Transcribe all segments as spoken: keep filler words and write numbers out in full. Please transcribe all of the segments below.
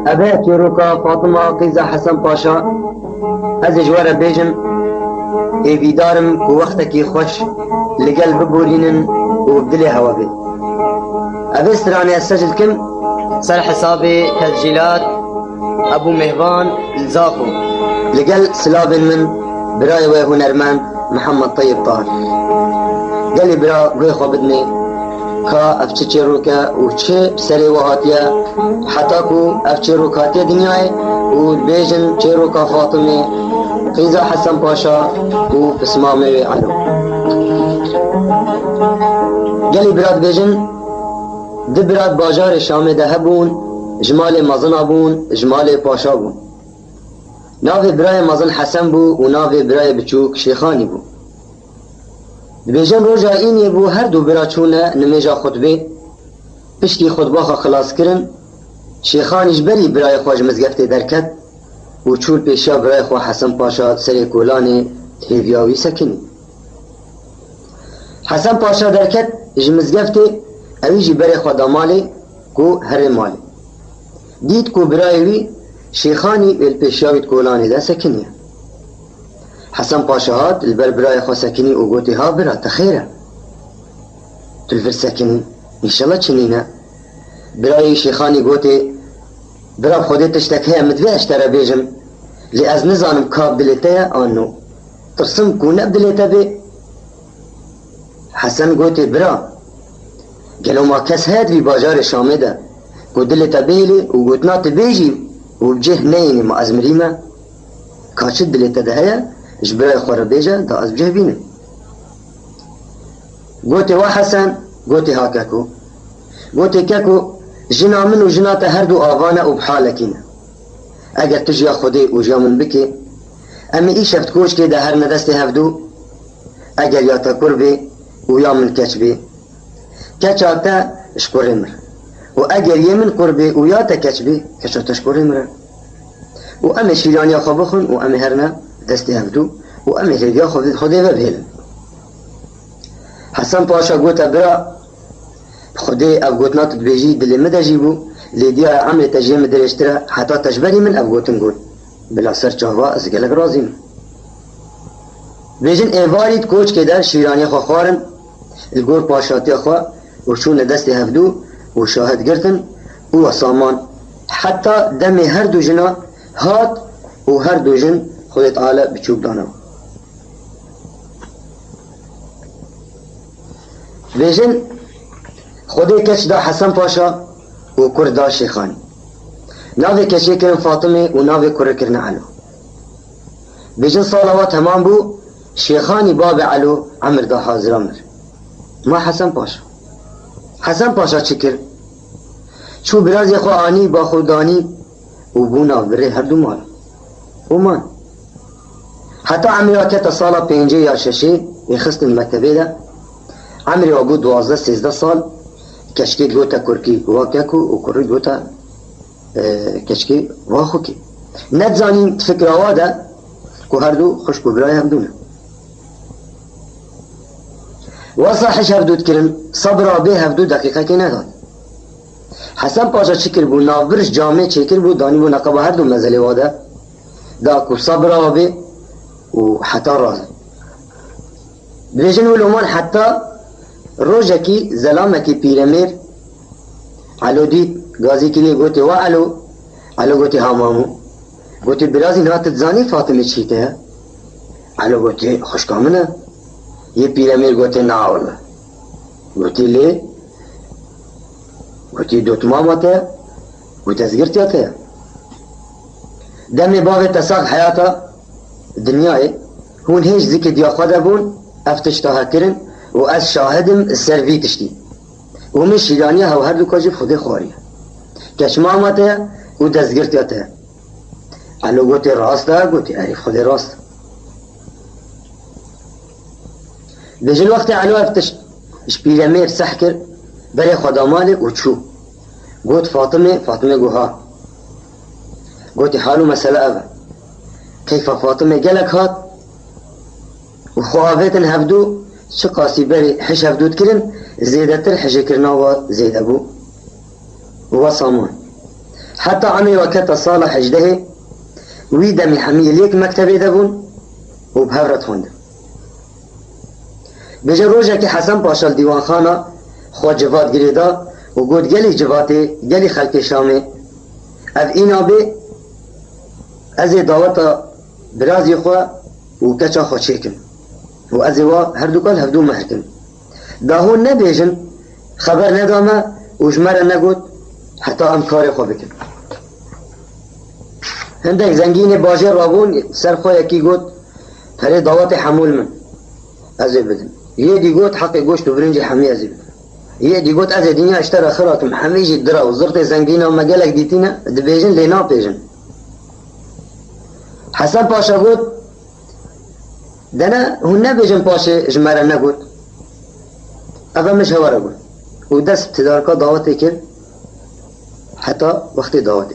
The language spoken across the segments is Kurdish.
Ev e çêroka Fatima qîza Hesen Paşa. Ez ê ji we re bêjim, hêvîdar im ku wextekî xweş li gel biborînin û bi dilê hewe bê. Ev ê stranê ez sicil kim ser hesabê tescîlat Ebû Mêhvan li Zaxo. Li gel silavên min, birayê we hunermend Mihemed Teyib Tahir. Gelî bira guhê xwe bidinê, ka ev çi çêrok e û çi bi serê we hatiye, heta ku ev çêrok hatiye dinyayê û dibêjin çêroka Fatimê, qîza Hesen Paşa û pismamê wê Elo. Gelî bira dibêjin, du bira di bajarê Şamê de hebûn, ji malê mezina bûn, ji malê paşa bûn. Navê birayê mezin Hesen bû û navê birayê biçûk Şêxanî bû. Dibêjin roja îniyê bû, her du bira çûne nimêja xutbê. Piştî xutba xwe xilas kirin, Şêxanî ji berî birayê xwe ji mizgeftê derket û çû li pêşiya birayê xwe Hesen Paşa serê kolanê hêviya wî sekinî. Hesen Paşa derket ji mizgeftê, ewî jî berê xwe da malê ku herê malê. Dît ku birayê wî Şêxanî wê li pêşiya wî di kolanê de sekiniye. Hesen Paşa hat li ber birayê xwe sekinî û gotê, ha bira, te xêr e. Tu li vir sekinî, înşela çi nîne. Birayê Şêxanî gotê, bira, bi Xwedê tiştek heye min divê ez ji te re bêjim. Lê ez nizanim ka bi dilê te ye an no. Tirsim ku ne bi dilê te bê. Hesen gotê, bira, gelo ma kes heye di vî bajarê Şamê de ku dilê te bihêlê û gotina tu bêjî û bi cih neyênî, ma ez mirî me? Ka çi dilê te de heye, ji birayê xwe re bêje, da ez bi cih bînim. Gotê, wa Hesen, gotê, ha keko. Gotê, keko, jina min û jina te her du ava ne û bi halekî ne. Eger tu ji ya Xwedê û ji ya min bikê, em ê îşev di koçkê de herine destê hevdû, eger ya te kur bê û ya min keç bê. Keça te ji kurê min re. Û eger yê min kur bê û ya te keç bê, keça te ji kurê min re. Û em ê şîraniya xwe bixwin û em ê herine destê hevdû û em ê hêviya xwe Xwedê ve bihêlin. Hesen Paşa gote, bira, bi Xwedê ev gotina tu dibêjî dilê min de jî bû, lê diyaya emrê te ji yê min dirêjtir e, heta te ji berî min ev gotin got. Bila ser çava ez gelek razî me. Bêjin êvarî di koçkê de şîraniyê xwe xwarin, li gor paşatiya xwe û çûne destê hevdû û şahid girtin û wesaman. Heta demê her du jina hat û her du jin Xwedê Teala biçûk dane. Bêjin, Xwedê keç da Hesen Paşa û kur da Şêxanî. Navê keçê kirin Fatimê û navê kurê kirine Elo. Bêjin sala wa temam bû, Şêxanî babê Elo emir da hazira mir. Ma Hesen Paşa. Hesen Paşa çi kir? Çû birazê xwe anî, ba xwe danî û bû navbirê her du mal. Û man. Heta emrê wa kete sala pêncê ya şeşê, ê xistin mektebê de. Emrê wa bû duwazdeh sêzdeh sal, keçkê gote kurkî wa keko û kurî gote, e, keçkê wa xwikî. Nedizanîn fikra wa de ku her du xwişk û birayê hevdû ne. Wesa hiş hevdû dikirin, sebra bê hevdû deqîqekê nedat. Hesen Paşa çi kiribû? Navbir ji camê çêkiribû, danîbû neqeba her du mezelê wa de. Da ku sebra bê û heta razî. Dibêjin wilo man heta rojekî zelamekî pîremêr Elo dît, gazî kiriye, gotê, wa Elo. Elo gotê, ha mamo. Gotê, birazî, niha tu dizanî Fatimê çî te ye? Elo gotê, xwişka min e. Yê pîremêr gotê, na wele. Gotê, lê? Gotê, dotmama te ye û dezgirtiya te ye. Demê bavê te sax heyata dinyayê, hûn hêj zikê diya xwe de bûn, ev tişta hekirin û ez şahid im ser vî tiştî. Û min şîraniya hew her du ka jî bi Xwedê xwariye. Keçmama te ye û dezgirtiya te ye. Elo gotê, rast e? Gotê, erê, Xwedê rast. Dibêjin wextê Elo ev tişt ji pîremêr seh kir, berê xwe da malê û çû. Got, Fatimê, Fatimê got, ha. Gotê, hal û mesele ev e. Keyfa Fatimê gelek hat û xwe avêtin hevdû, çiqasî berê hiş hevdû dikirin, zêdetir hijêkirina we zêde bû. Wesa man. Heta emê we kete sala hejdehê, wî demî hemî li yek mektebê de bûn û bi hev re dixwendin. Bêje rojekê Hesen Paşa li dîwanxana xwe civat girê da û got, gelî civatê, gelî xelkê Şamê, ev îna bê, ez ê daweta birazî xwe û keça xwe çêkim û ez ê wa herduka li hevdû mehr kim. Da hûn nebêjin, xeber neda me û ji me re negot, heta em karê xwe bikin. Hindek zengînê bajêr rabûn, ser xwe yekî got, perê dawetê hemû li min, ez ê bidim. Yê dî got, heqê goşt û birincê hemî ez ê bidim. Yê dî got, ez ê dinya ji te re xira kim, hemî jî dira û zirtê zengîna me gelek dîtîne, dibêjin lê napêjin. Hesen Paşa got, dene hûn nebêjin paşê ji me re negot. Ev em ji hewa re got. Û dest tidarka dawetê kir heta wextê dawetê.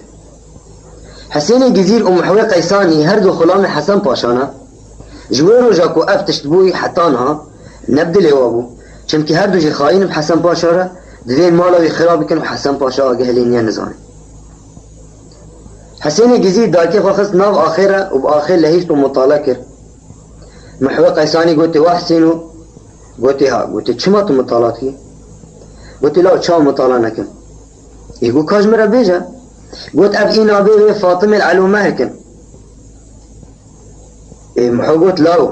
Hesênê Gizîr û Mihwê Qeysanî her du xulamê Hesen Paşa ne. Ji wê roja ku ev tişt bûyî heta niha ne bi dilê wa bû. Çimkî her du jî xayîn bi Hesen Paşa re, divê mala wî xira bikin û Hesen Paşa ageh lê niye nizane. Hesênê Gizî dayikê xwe xist nav axê re û bi axê lehîst û mitale kir. Mihwê Qeysanî gotê, "Wa Hesêno?" Gotê, "Ha." Gotê, "Çima tu mitala dikî?" Gotê, "Law çawa mitala nekim?" Ê got, "Ka ji min re bêje." Got, "Ev îna bê wê Fatimê li Elo mehr kim." Ê Miho got, "Law,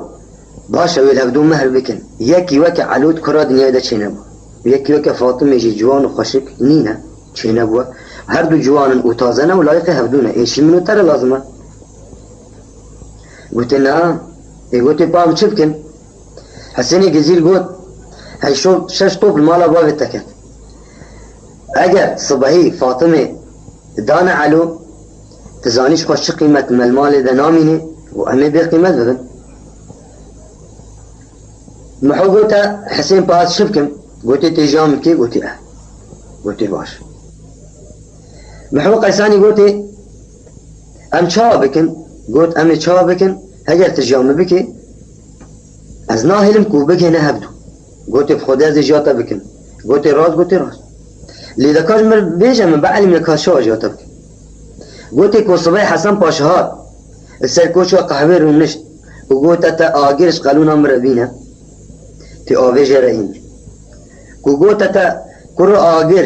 baş e wê li hevdû mehr bikin. Yekî weke Elo di kura dinyayê de çênebû. Yekî weke Fatimê jî ciwan û xweşik nîne, çênebû. Her du ciwan in û taze ne û layiqê hevdû ne. Ê şî min û te re lazim e." Gotê, "Na." Ê gotê, "Pa em çi bikin?" Hesênê Gizîr got, "Hey şo şeş top li mala bavê te ket. Eger sibehî Fatimê dane Elo, tu zanî ji xwe çi qîmet me li malê de namînê û em ê bê qîmet bibin." Miho gote, "Hesên, pa ez çi bikim?" Gotê, "Tê jiyan bikê?" Gotê, "Eh." Gotê, "Baş." Miho Qeysanî gotê, "Em çawa bikin?" Got, "Em ê çawa bikin? Heger tu jiya min bikê, ez nahêlim ku bigihine hevdû." Gotê, "Bi Xwedê ez ê jiya te bikim." Gotê, "Rast?" Gotê, "Rast." "Lê de ka ji min bêje, min bielîmîne ka çawa jiya te bikim." Gotê, "Ku sibê Hesen Paşa hat, li ser koça qehwê rûnişt û gote te, agir ji qelûna min re bîne, tê avê jê re înî. Ku gote te, kuro agir,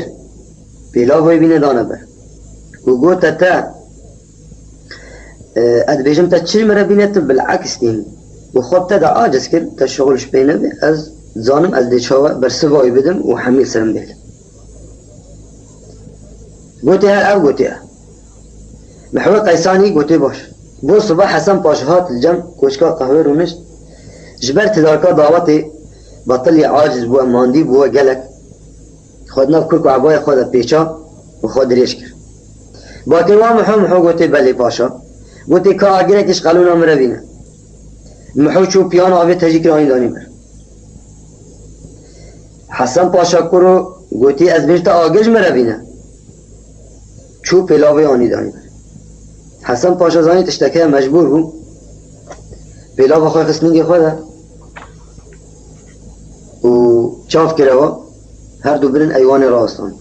pêlava wê bîne dane ber. Ku gote te, e, ez dibêjim te çi ji min re bîne, tu bileks tînî. Û xwe bi te de aciz kir, te şixul ji pê nebe, ez dizanim ez dê çawa bersiva wî bidim û hemî li ser min bêle." Gotê, "Her ev gotê e." Mihwê Qeysanî gotê, "Baş." Bo siba Hesen Paşa hat li cem koçka qehwê rûnişt. Ji ber tidarka dawetê betilî, aciz bûye, mandî bûye gelek. Xwe di nav kurk û ebayê xwe de pêça û xwe dirêj kir. Bakê wa Miho, Miho gotê, "Belê paşa." Gotê, "Ka agirekî ji qelûna min re bîne." Miho çû piyan avê tejî kir anî danî ber. Hesen Paşa kuro gotî, "Ez bêjim te agir ji min re bîne." Çû pêlavê anî danî ber. Hesen Paşa zanî tiştek heye, mecbûr bû. Pêlava xwe xist ningê xwe de û çav kire we, her du birin eywanê rawestan.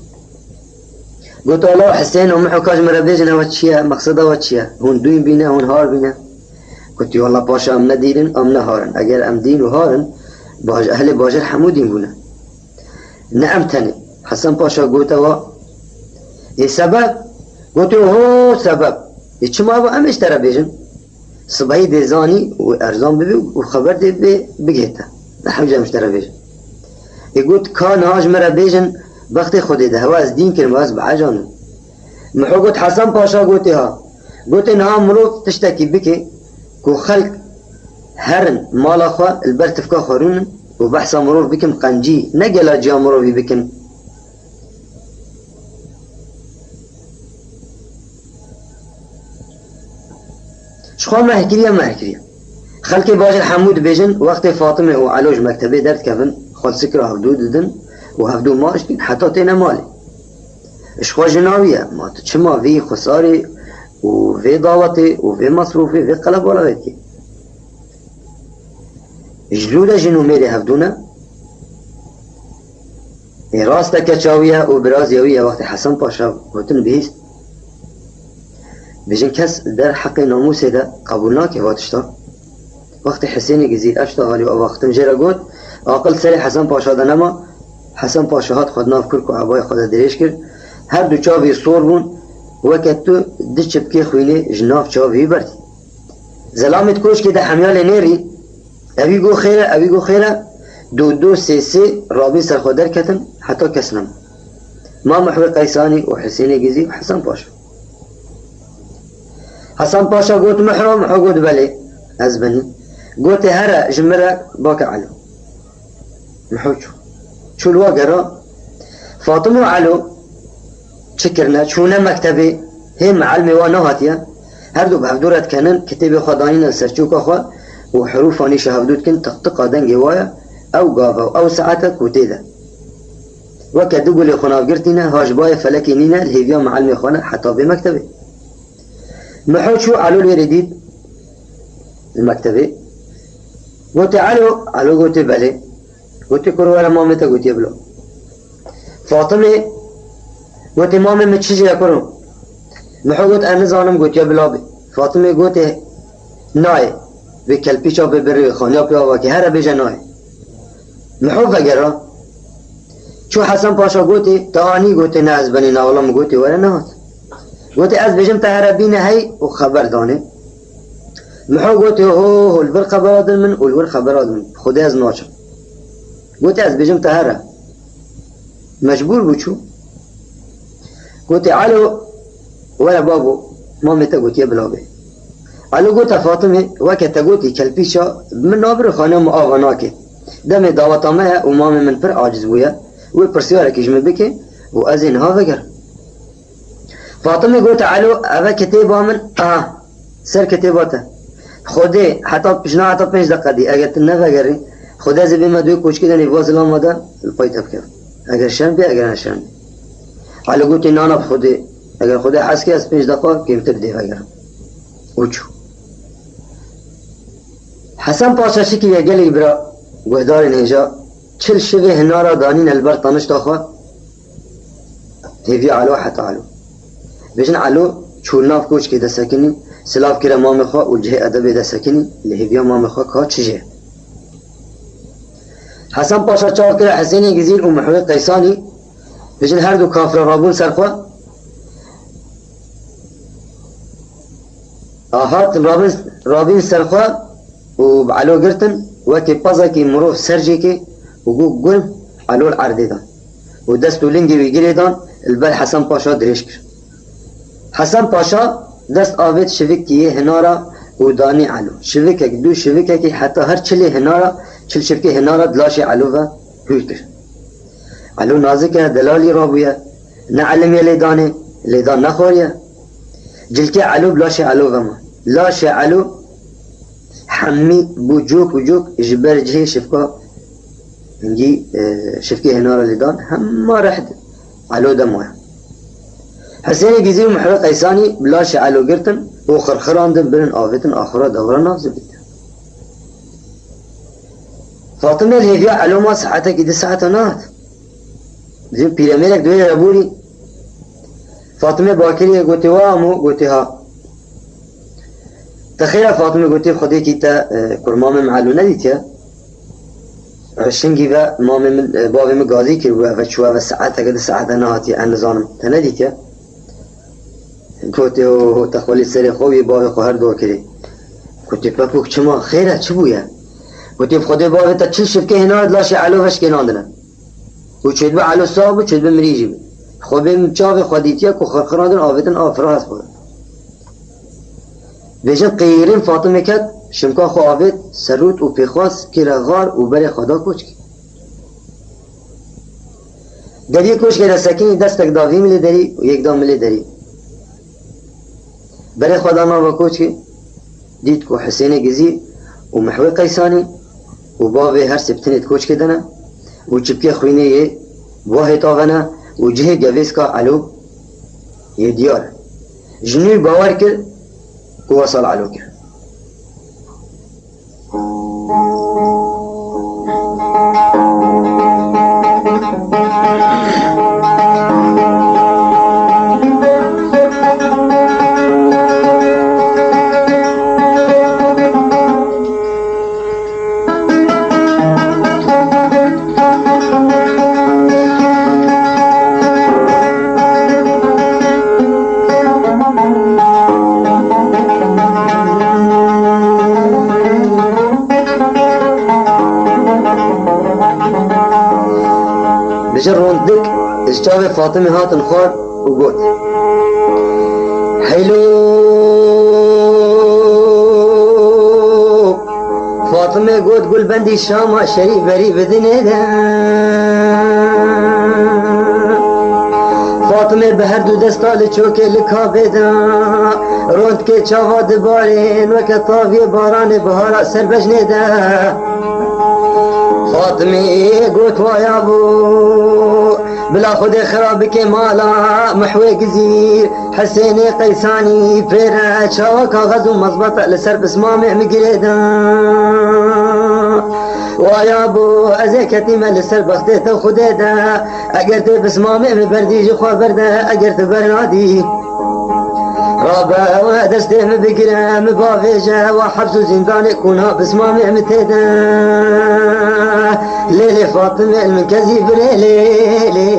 Got, "Ala Hisên û Miho, ka ji min re bêjin, ewe çi ye? Mexseda we çi ye? Hûn dûn bîne, hûn har bîne?" Gotî, "Wela paşa, em ne dîn in, em ne har in. Eger em dîn û har in, baj-, ehlê bajêr hemû dîn bûne. Ne em tenê." Hesen Paşa gote wa, "Ê sebeb?" Gotî, "Oho, sebeb. Ê çima ew em ê ji te re bêjin? Sibehî dê zanî û erzan bibê û xeber dê bê bigihê te. Ne hewce em ji te re bêjin." Ê got, "Ka niha ji min re bêjin, bextê Xwedê de hewa ez dîn kirim, ez bihecanim." Miho got, "Hesen Paşa gotê ha." Gotê, "Niha mirov tiştekî bike ku xelk herin mala xwe li ber tifka xwe rûnin û behsa mirov bikim qencî, ne gela ciya mirovî bikin." Ji xwe meh kiriye, meh kiriye. Xelkê bajêr hemû dibêjin, wextê Fatimê û Elo ji mektebê derdikevin, xwe li sikira hevdû didin û hevdû maç dîn heta têne malê. Ji xwe jina wî ye, ma tu çima vî xwesarê û vê dawetê û vê mesrûfê, vê qelebalixê dikî? Ji lû de jin û mêrê hevdû ne? Ê rast e, keça wî ye û birazîya wî ye, wextê Hesen Paşa gotin bihîst. Bêjin kes der heqê namûsê de qebûl nake va tişta. Wextê Hisênê Gizîr ev tişta alî û ava xitim jê re got, aqil serê Hesen Paşa de nema. Hesen Paşa hat xwe di nav kurk û ebayê xwe de dirêj kir. Her du çavê sor bûn, weke tu du çipkê xwînê ji nav çavê wî berdî. Zelamê di koşkê de hemya lê nêrî. Ewî got xêr e, ewî got xêr e. Du du sê sê rabîn ser xwe derketin, heta kes nema. Ma Mihwê Qeysanî û Hisênê Gizî û Hesen Paşa. Hesen Paşa got, Mihro, Mihro got, belê, ez binî. Gotê, here, ji min re bake Elo. Miho çû. Çû li wa gera. Fatim û Elo çi kirine? Çûne mektebê, hê mielmê wa nehatiye. Her du bi hevdû re dikenin, kitêbê xwe danîne li ser çûka xwe û herûfa nîşa hevdû dikin, tiqtiqa dengê wa ye, ew gava û ew saete ku tê de. Weke du gulê xwe navgirtî ne, ha ji bayê felekê nîne, li hêviya mielmê xwe ne, heta bê mektebê. Miho çû, Elo li wêrê dît li mektebê. Gotê, Elo, Elo gotê, belê. Gotê, kuro, were mamê te gotiye bila. Fatimê gotê, mamê min çi jê ye kuro? Miho got, ez nizanim, gotiye bila bê. Fatimê gotê, nayê. Vê kelpîça bê birê, xaniya pê ava ke, here bêje nayê. Miho vegera. Çû Hesen Paşa gotê, te anî? Gotê, ne, ez benî, na wela min gotê were, nehat. Gotê, ez bêjim te here bîne hey û xeber danê. Miho gotê, ho, ho, li vir xebera din min û li wir xebera din min. Xwedê ez naçim. Gotê, ez bêjim te here. Mecbûr bû çû. Gotê, Elo, were babo, mamê te gotiye bila bê. Elo gote Fatimê, weke te gotî kelpîça, min nabire xaniya min ava nake. Demê daweta me ye û mamê min pir aciz bûye. Wê pirsiyarekî ji min bike û ez ê niha vegerim. Fatimê gote, Elo, eve kitêba min, aha, ser kitêba te. Xwedê, heta, jina heta pênc deqe dî, eger tu nevegerî, Xwedê ez ê bême duyê koçkê de nêva zilama de, li pay te bikevim. Eger şerm bê, eger ne şerm bê. Elo gotê, nana bi Xwedê, eger Xwedê hez ke ez pênc deqa kêmtir dê vegerim. Û çû. Hesen Paşa şikî ye gelek bira guhdarên hêja, çil şivê hinara danîne li ber tanişta xwe. Hêviya Elo heta Elo. Bêjin Elo çû li nav koçkê de sekinî, silav kire mamê xwe û cihê edebê de sekinî, li hêviya mamê xwe ka çi jê. Hesen Paşa çav kire Hisênê Gizîr û Mihwê Qeysanî, bêjin her du kafre rabûn ser xwe. A hat rabin, rabîn ser xwe û bi Elo girtin, wekî pezekî mirov ser jêkê û got, gul, Elo li erdê dan. Û dest û lingê wî girê dan, li ber Hesen Paşa dirêj kir. Hesen Paşa dest avêt şivikî yê hinara û danî Elo. Şivikek, du şivikekî heta her çilê hinara, çil şivkê hinara di laşê Elo ve hûr kir. Elo nazik e, delalî rabûye. Ne elim ye lê danê, lê dan nexwariye. Cilkê Elo bi laşê Elo ve ma. Laşê Elo hemî bû cok û cok ji ber cihê şifka hingî, e, şifkê hinara lê dan hema reh di Elo de maye. Hisênê Gizî û Mihwê Qeysanî bi laşê Elo girtin û xirxirandin, birin avêtin axura dewra nav zivî de. Fatime li hêviya Elo ma, saetekî di saeta nehat. Bizim pîremêrek di wê re bûrî. Fatime bakiriye, gotê, wa amo? Gotê, ha. Te xêr e Fatime, gotê, Xwedêkî te, e, kurmamê min Elo nedîtiye? E, şingî ve mamê min, e, bavê min gazî kiribû, eve çû, eve saeteke di saete nehatiye, ez nizanim. Te nedîtiye? Gotê, ho, te xwelî serê xwe wî bavê xwe her dua kirê. Gotê, pepûk çima? Xêr e, çi bûye? Gotê, bi Xwedê bavê te çil şivkê hêna di laşê Elo ve şikênandine. Û çêdibe Elo sax bû, çêdibe mirî jî bû. Xwe bê min çavê xwe dîtiye ku xirxirandin avêtin av fira hest xwe. Vêjin qîrîn Fatimê ket, şimka xwe avêt, serût û pêxwas kire xar û berê xwe da koçkê. Deriyê koçkê de sekinî, destek da vî milê derî û yek da milê derî. Berê xwe da nava koçkê, dît ku Hisênê Gizî û Mihwê Qeysanî û bavê her sê bi tinê di koçkê de ne û çipkê xwînê yê wahê tavene û cihê gevêska Elo yê diyar e. Ji nû bawer kir ku wesal Elo kir. Ji çavê Fatimê hatin xwar û got, Heylo! Fatimê got, Gulbendî Şama şerî berî bi dinê de. Fatimê bi her du desta li çokê li kabê de, rondkê çava dibarên weke taviyê baranê bihara ser bejnê de. Fatimê got, Waya bû, bila Xwedê xira bike mala Mihwê Gizîr, Hisênê Qeysanî pêre çawa kaxez û mezbata li ser pismamê min girê de. Waya bû, ez ê ketîme li ser bextê te Xwedê de. Eger tê pismamê min berdî ji xwe berde, eger tu bernadî, rabe we destê min bigire, min bavêje, wa heps û zîndanê kuna pismamê min tê de. Lê lê Fatimê min kezî birê lê lê.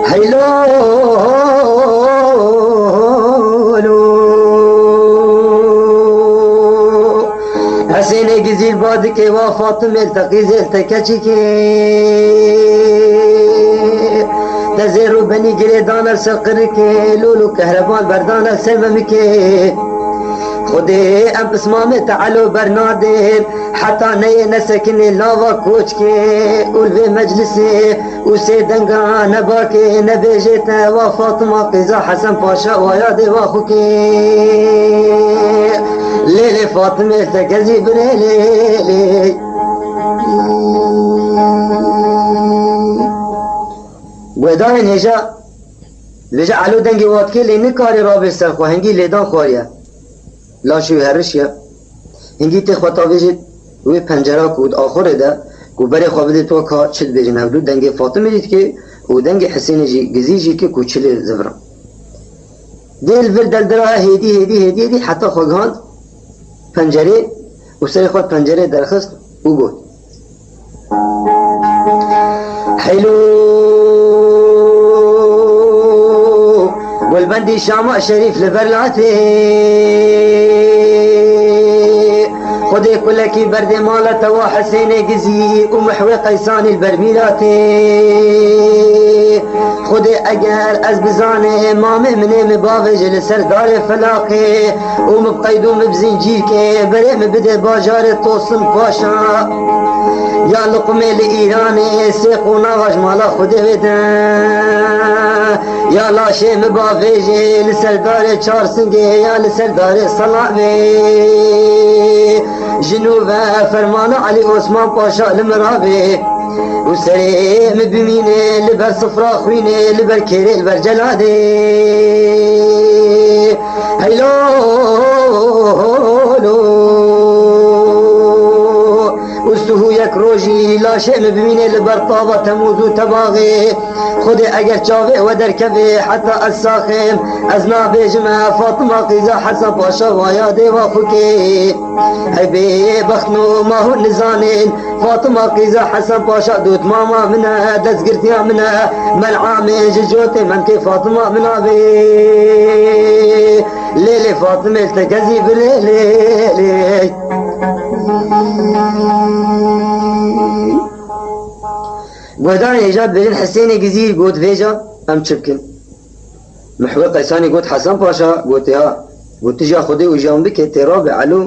Heylo! Hesênê gizîr ba dikê wa Fatimê li teqîzê li te keçikê. Te zêr û benî girê dane ser qirikê, lûl û kehreban berdane ser memikê. Xwedê em pismamê te elo bernadên, heta neyê nesekinê lava koçkê û li vê meclisê û sê denga nebakê nebêjê te wa Fatima qîza Hesen Paşa wa yadê wa xwikê. Lê lê Fatimê te kezî birê lê lê. Guhdarên hêja dibêje Elo dengê wa dikê lê nikarê rabê ser xwe, hingî lêdan xwariye. Laşê wî herişiye. Hingî tê xwe tavêjê wê pencera ku di axurê de ku berê xwe bidê to ka çi dibêjin hevdû dengê Fatimê jî dikê û dengê Hisênê jî gizî jî dikê ku çi lê zivira. Dê li vir deldira hêdî, hêdî, hêdî, hêdî heta xwe gihand pencerê û serê xwe pencerê derxist û got, Heylo! Gulbendî Şama Şerîf li ber latê. Xwedê kulekî berdê mala te wa Hisênê Gizî û Mihwê Qeysanî li ber mîratê. Xwedê eger ez bizanê mamê minê min bavêje li ser darê felaqê û min bi qeyd û min bi zincîrkê berê min bidê bajarê Tosin Paşa ya Luqmê li Îranê sê qonaxa ji mala Xwedê wê de. Ya laşê min bavêjê li ser darê Çarsingê ya li ser darê Selamê. Ji nû ve fermana Elî Osman Paşa li min rabê û serê min bimîne li ber sifra xwînê, li ber kêrê, li ber celadê. Heylo! Û sihû yek rojî laşê min bimîne li ber tava Temûz û Tebaxê. Xwedê eger çavê we derkeve heta ez saxim, ez nabêjim e Fatima qîza Hesen Paşa wa yadê wa xwikê. Hey bê bextno ma hûn nizanên, Fatima qîza Hesen Paşa dotmama min e, destgirtiya min e, mel'amê ji cotê memkê Fatima min a bê. Lê lê Fatimê te kezî birê lê lê. Guhdarên hêja dibêjin Hisênê Gizîr got, Vêca em çi bikin? Mihwê Qeysanî got, Hesen Paşa, got, ya, got, tu jiya Xwedê û jiyan bike, tê rabe elo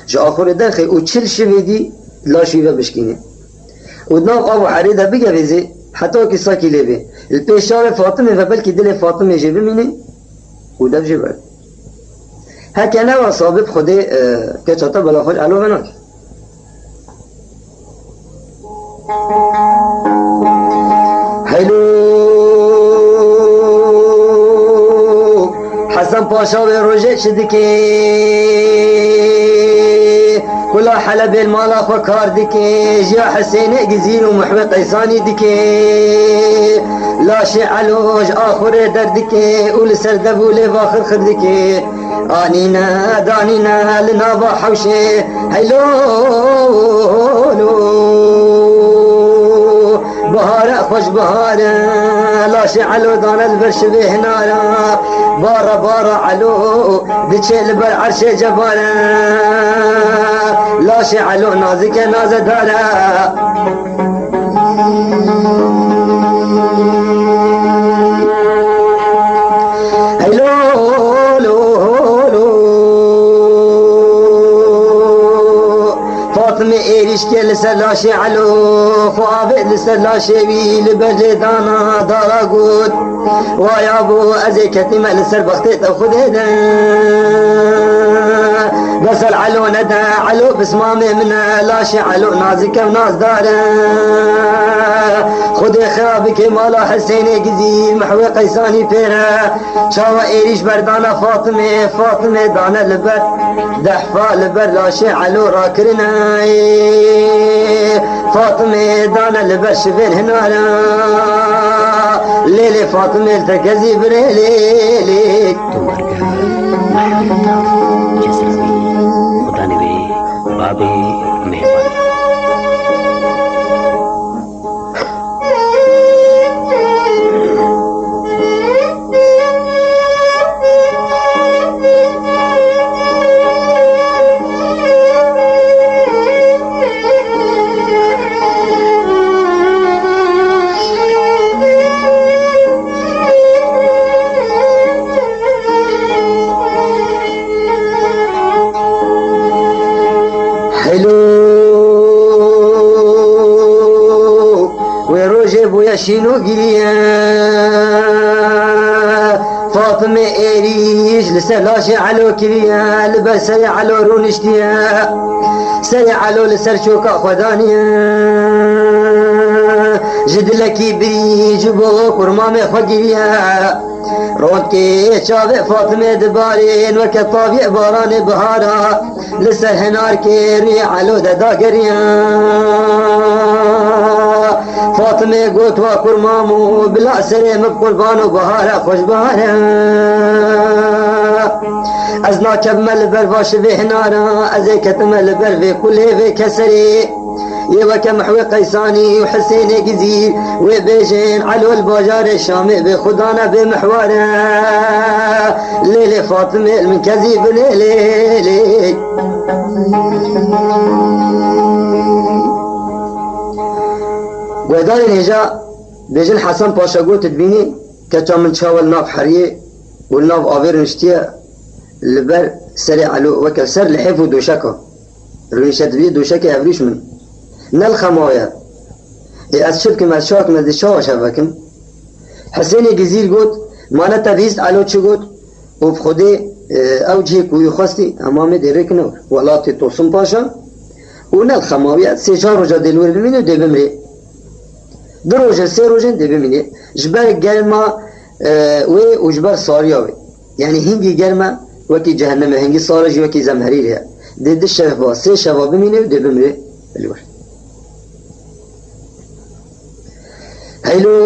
ji axurê derxê û çil şivê dî laş wî ve bişkîne. Û di nav av û herê de bigevêzê, heta wekî sakî lê bê. Li pêş çavê Fatimê ve belkî dilê Fatimê jê bimîne û dev jê berde. Heke ne wesa be, bi Xwedê, e, keça te bela xwe ji elo venake. Heylo! Hesen Paşa wê rojê çi dike? Kula Helebê li mala xwe kar dike, jiya Hisênê Gizîr û Mihwê Qeysanî dike. Laşê Elo ji axurê derdike û li ser dev û lêva xirxir dike. Anîne, danîne li nava hewşê, heylo, lo. Bihare xweş bihare, laşê Elo dane li ber şivê hinara. Bara, bara Elo, diçe li ber erşê cebare. Laşê Elo nazike nazedare. Heylo, lo, lo. Fatime êrîşkê li ser laşê Elo, xwe avêt li ser laşê wî, li ber lêdana dara got. Waya bû ez ê ketime li ser bextê te Xwedê de. Bes el Elo nede, Elo pismamê min e, laşê Elo nazik e û nazdar e. Xwedê xira bike mala Hisênê Gizîr, Mihwê Qeysanî pêre. Çawa êrîş berdana Fatimê, Fatimê dane li ber dehfa li ber laşê Elo rakirine. Fatimê dane li ber şivên hinara. Lê lê Fatimê li te kezî birê lê lê. Tu merge, merge ta, cesedê wî, xudanê wê, babê mêvan. Helo, wê rojê bûye şîn û giriye. Fatime êrîş li ser laşê Elo kiriye, li ber serê Elo rûniştiye. Serê Elo li ser çoka xwe daniye. Ji dilekî birî ji bo kurmamê xwe giriye. Ronkê çavê Fatimê dibarên weke taviyê baranê bihara. Li ser hinarkê rûyê Elo de dageriya. Fatimê got, "Wa kurmam û bila serê min bi qurban û bihare xweş bihare. Ez nakevime li ber va şivê hinara, ez ê ketime li ber vê kulê vê keserê." Yê weke Mihwê Qeysanî û Hisênê Gizîr wê bêjên, "Elo li bajarê Şamê bê xwe dane bê mihware. Lê lê Fatimê li min kezî binê lê lê." Guhdarên hêja bêjin Hesen Paşa got, "Dibînî keça min çawa li nav heriyê û li nav avê rûniştiye li ber serê Elo weke ser lihêf û doşeka." Rûnişe dibî doşekê evrîş min. Ne li xema ye. Ê ez çi bikim, ez çawa kim, ez dê çawa şev vekim? Hisênê Gizîr got, "Ma ne te bihîst Elo çi got?" Û bi Xwedê, e, ew cihê ku wî xwestî, hema me dê rêk newr. Welatê Tosun Paşa û ne li xema wî ye, sê çar roja dê li wir bimîne û dê bimrê. Du rojên, sê rojên dê bimîne. Ji ber germa, e, wê û ji ber sariya wê. Yanî hingî germ e, wekî cehennem e, hingî sar e jî wekî zemherîrê ye. Dê du şeva, sê şeva bimîne û dê bimrê li wir. Heylo,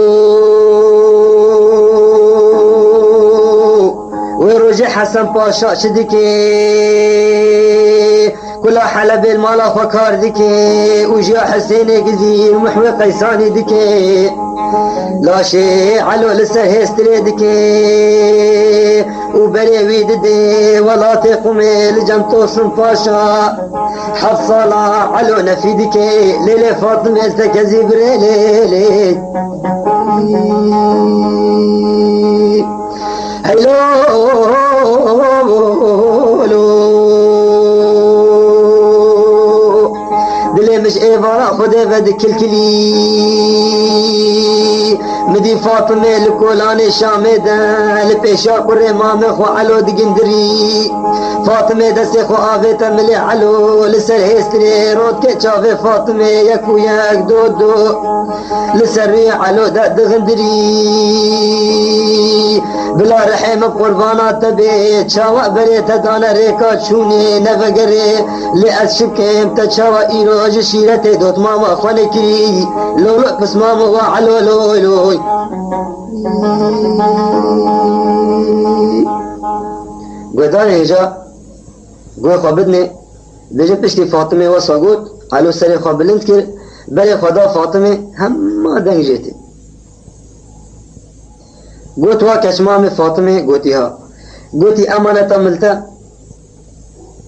wê rojê Hesen Paşa çi dike? Kula Helebê li mala xwe kar dike û jiya Hisênê Gizî û Mihwê Qeysanî dike. Laşê Elo li ser hêstirê dike û berê wî dide welatê Qumê li cem Tosun Paşa. Heft sala Elo nefî dike, lê lê Fatimê ez te kezî birê lê lê. Heylo, lo. Dilê min ji êvara Xwedê ve dikilkilî. Min Fatimê li kolanê Şamê de, li pêşa kurê mamê xwe Elo digindirî. Fatimê destê xwe avête milê Elo, li ser hêstirê rotke çavê Fatimê yek û yek do do. Li ser rûyê Elo de digindirî. Bila rihê min qurbana te bê, çawa berê te dane rêka çûnê nevegerê. Lê ez çi bikêm, te çawa îro ji şîretê dotmama xwe nekirî? Lolo pismamo wa Elo loy loy. Guhdarê hêja guhê xwe bidinê, bêje piştî Fatimê wesa got, Elo serê xwe bilind kir, berê xwe da Fatimê, hema deng jê tê. Got, wa keçmamê Fatimê, gotî ha. Gotî, emaneta min li te.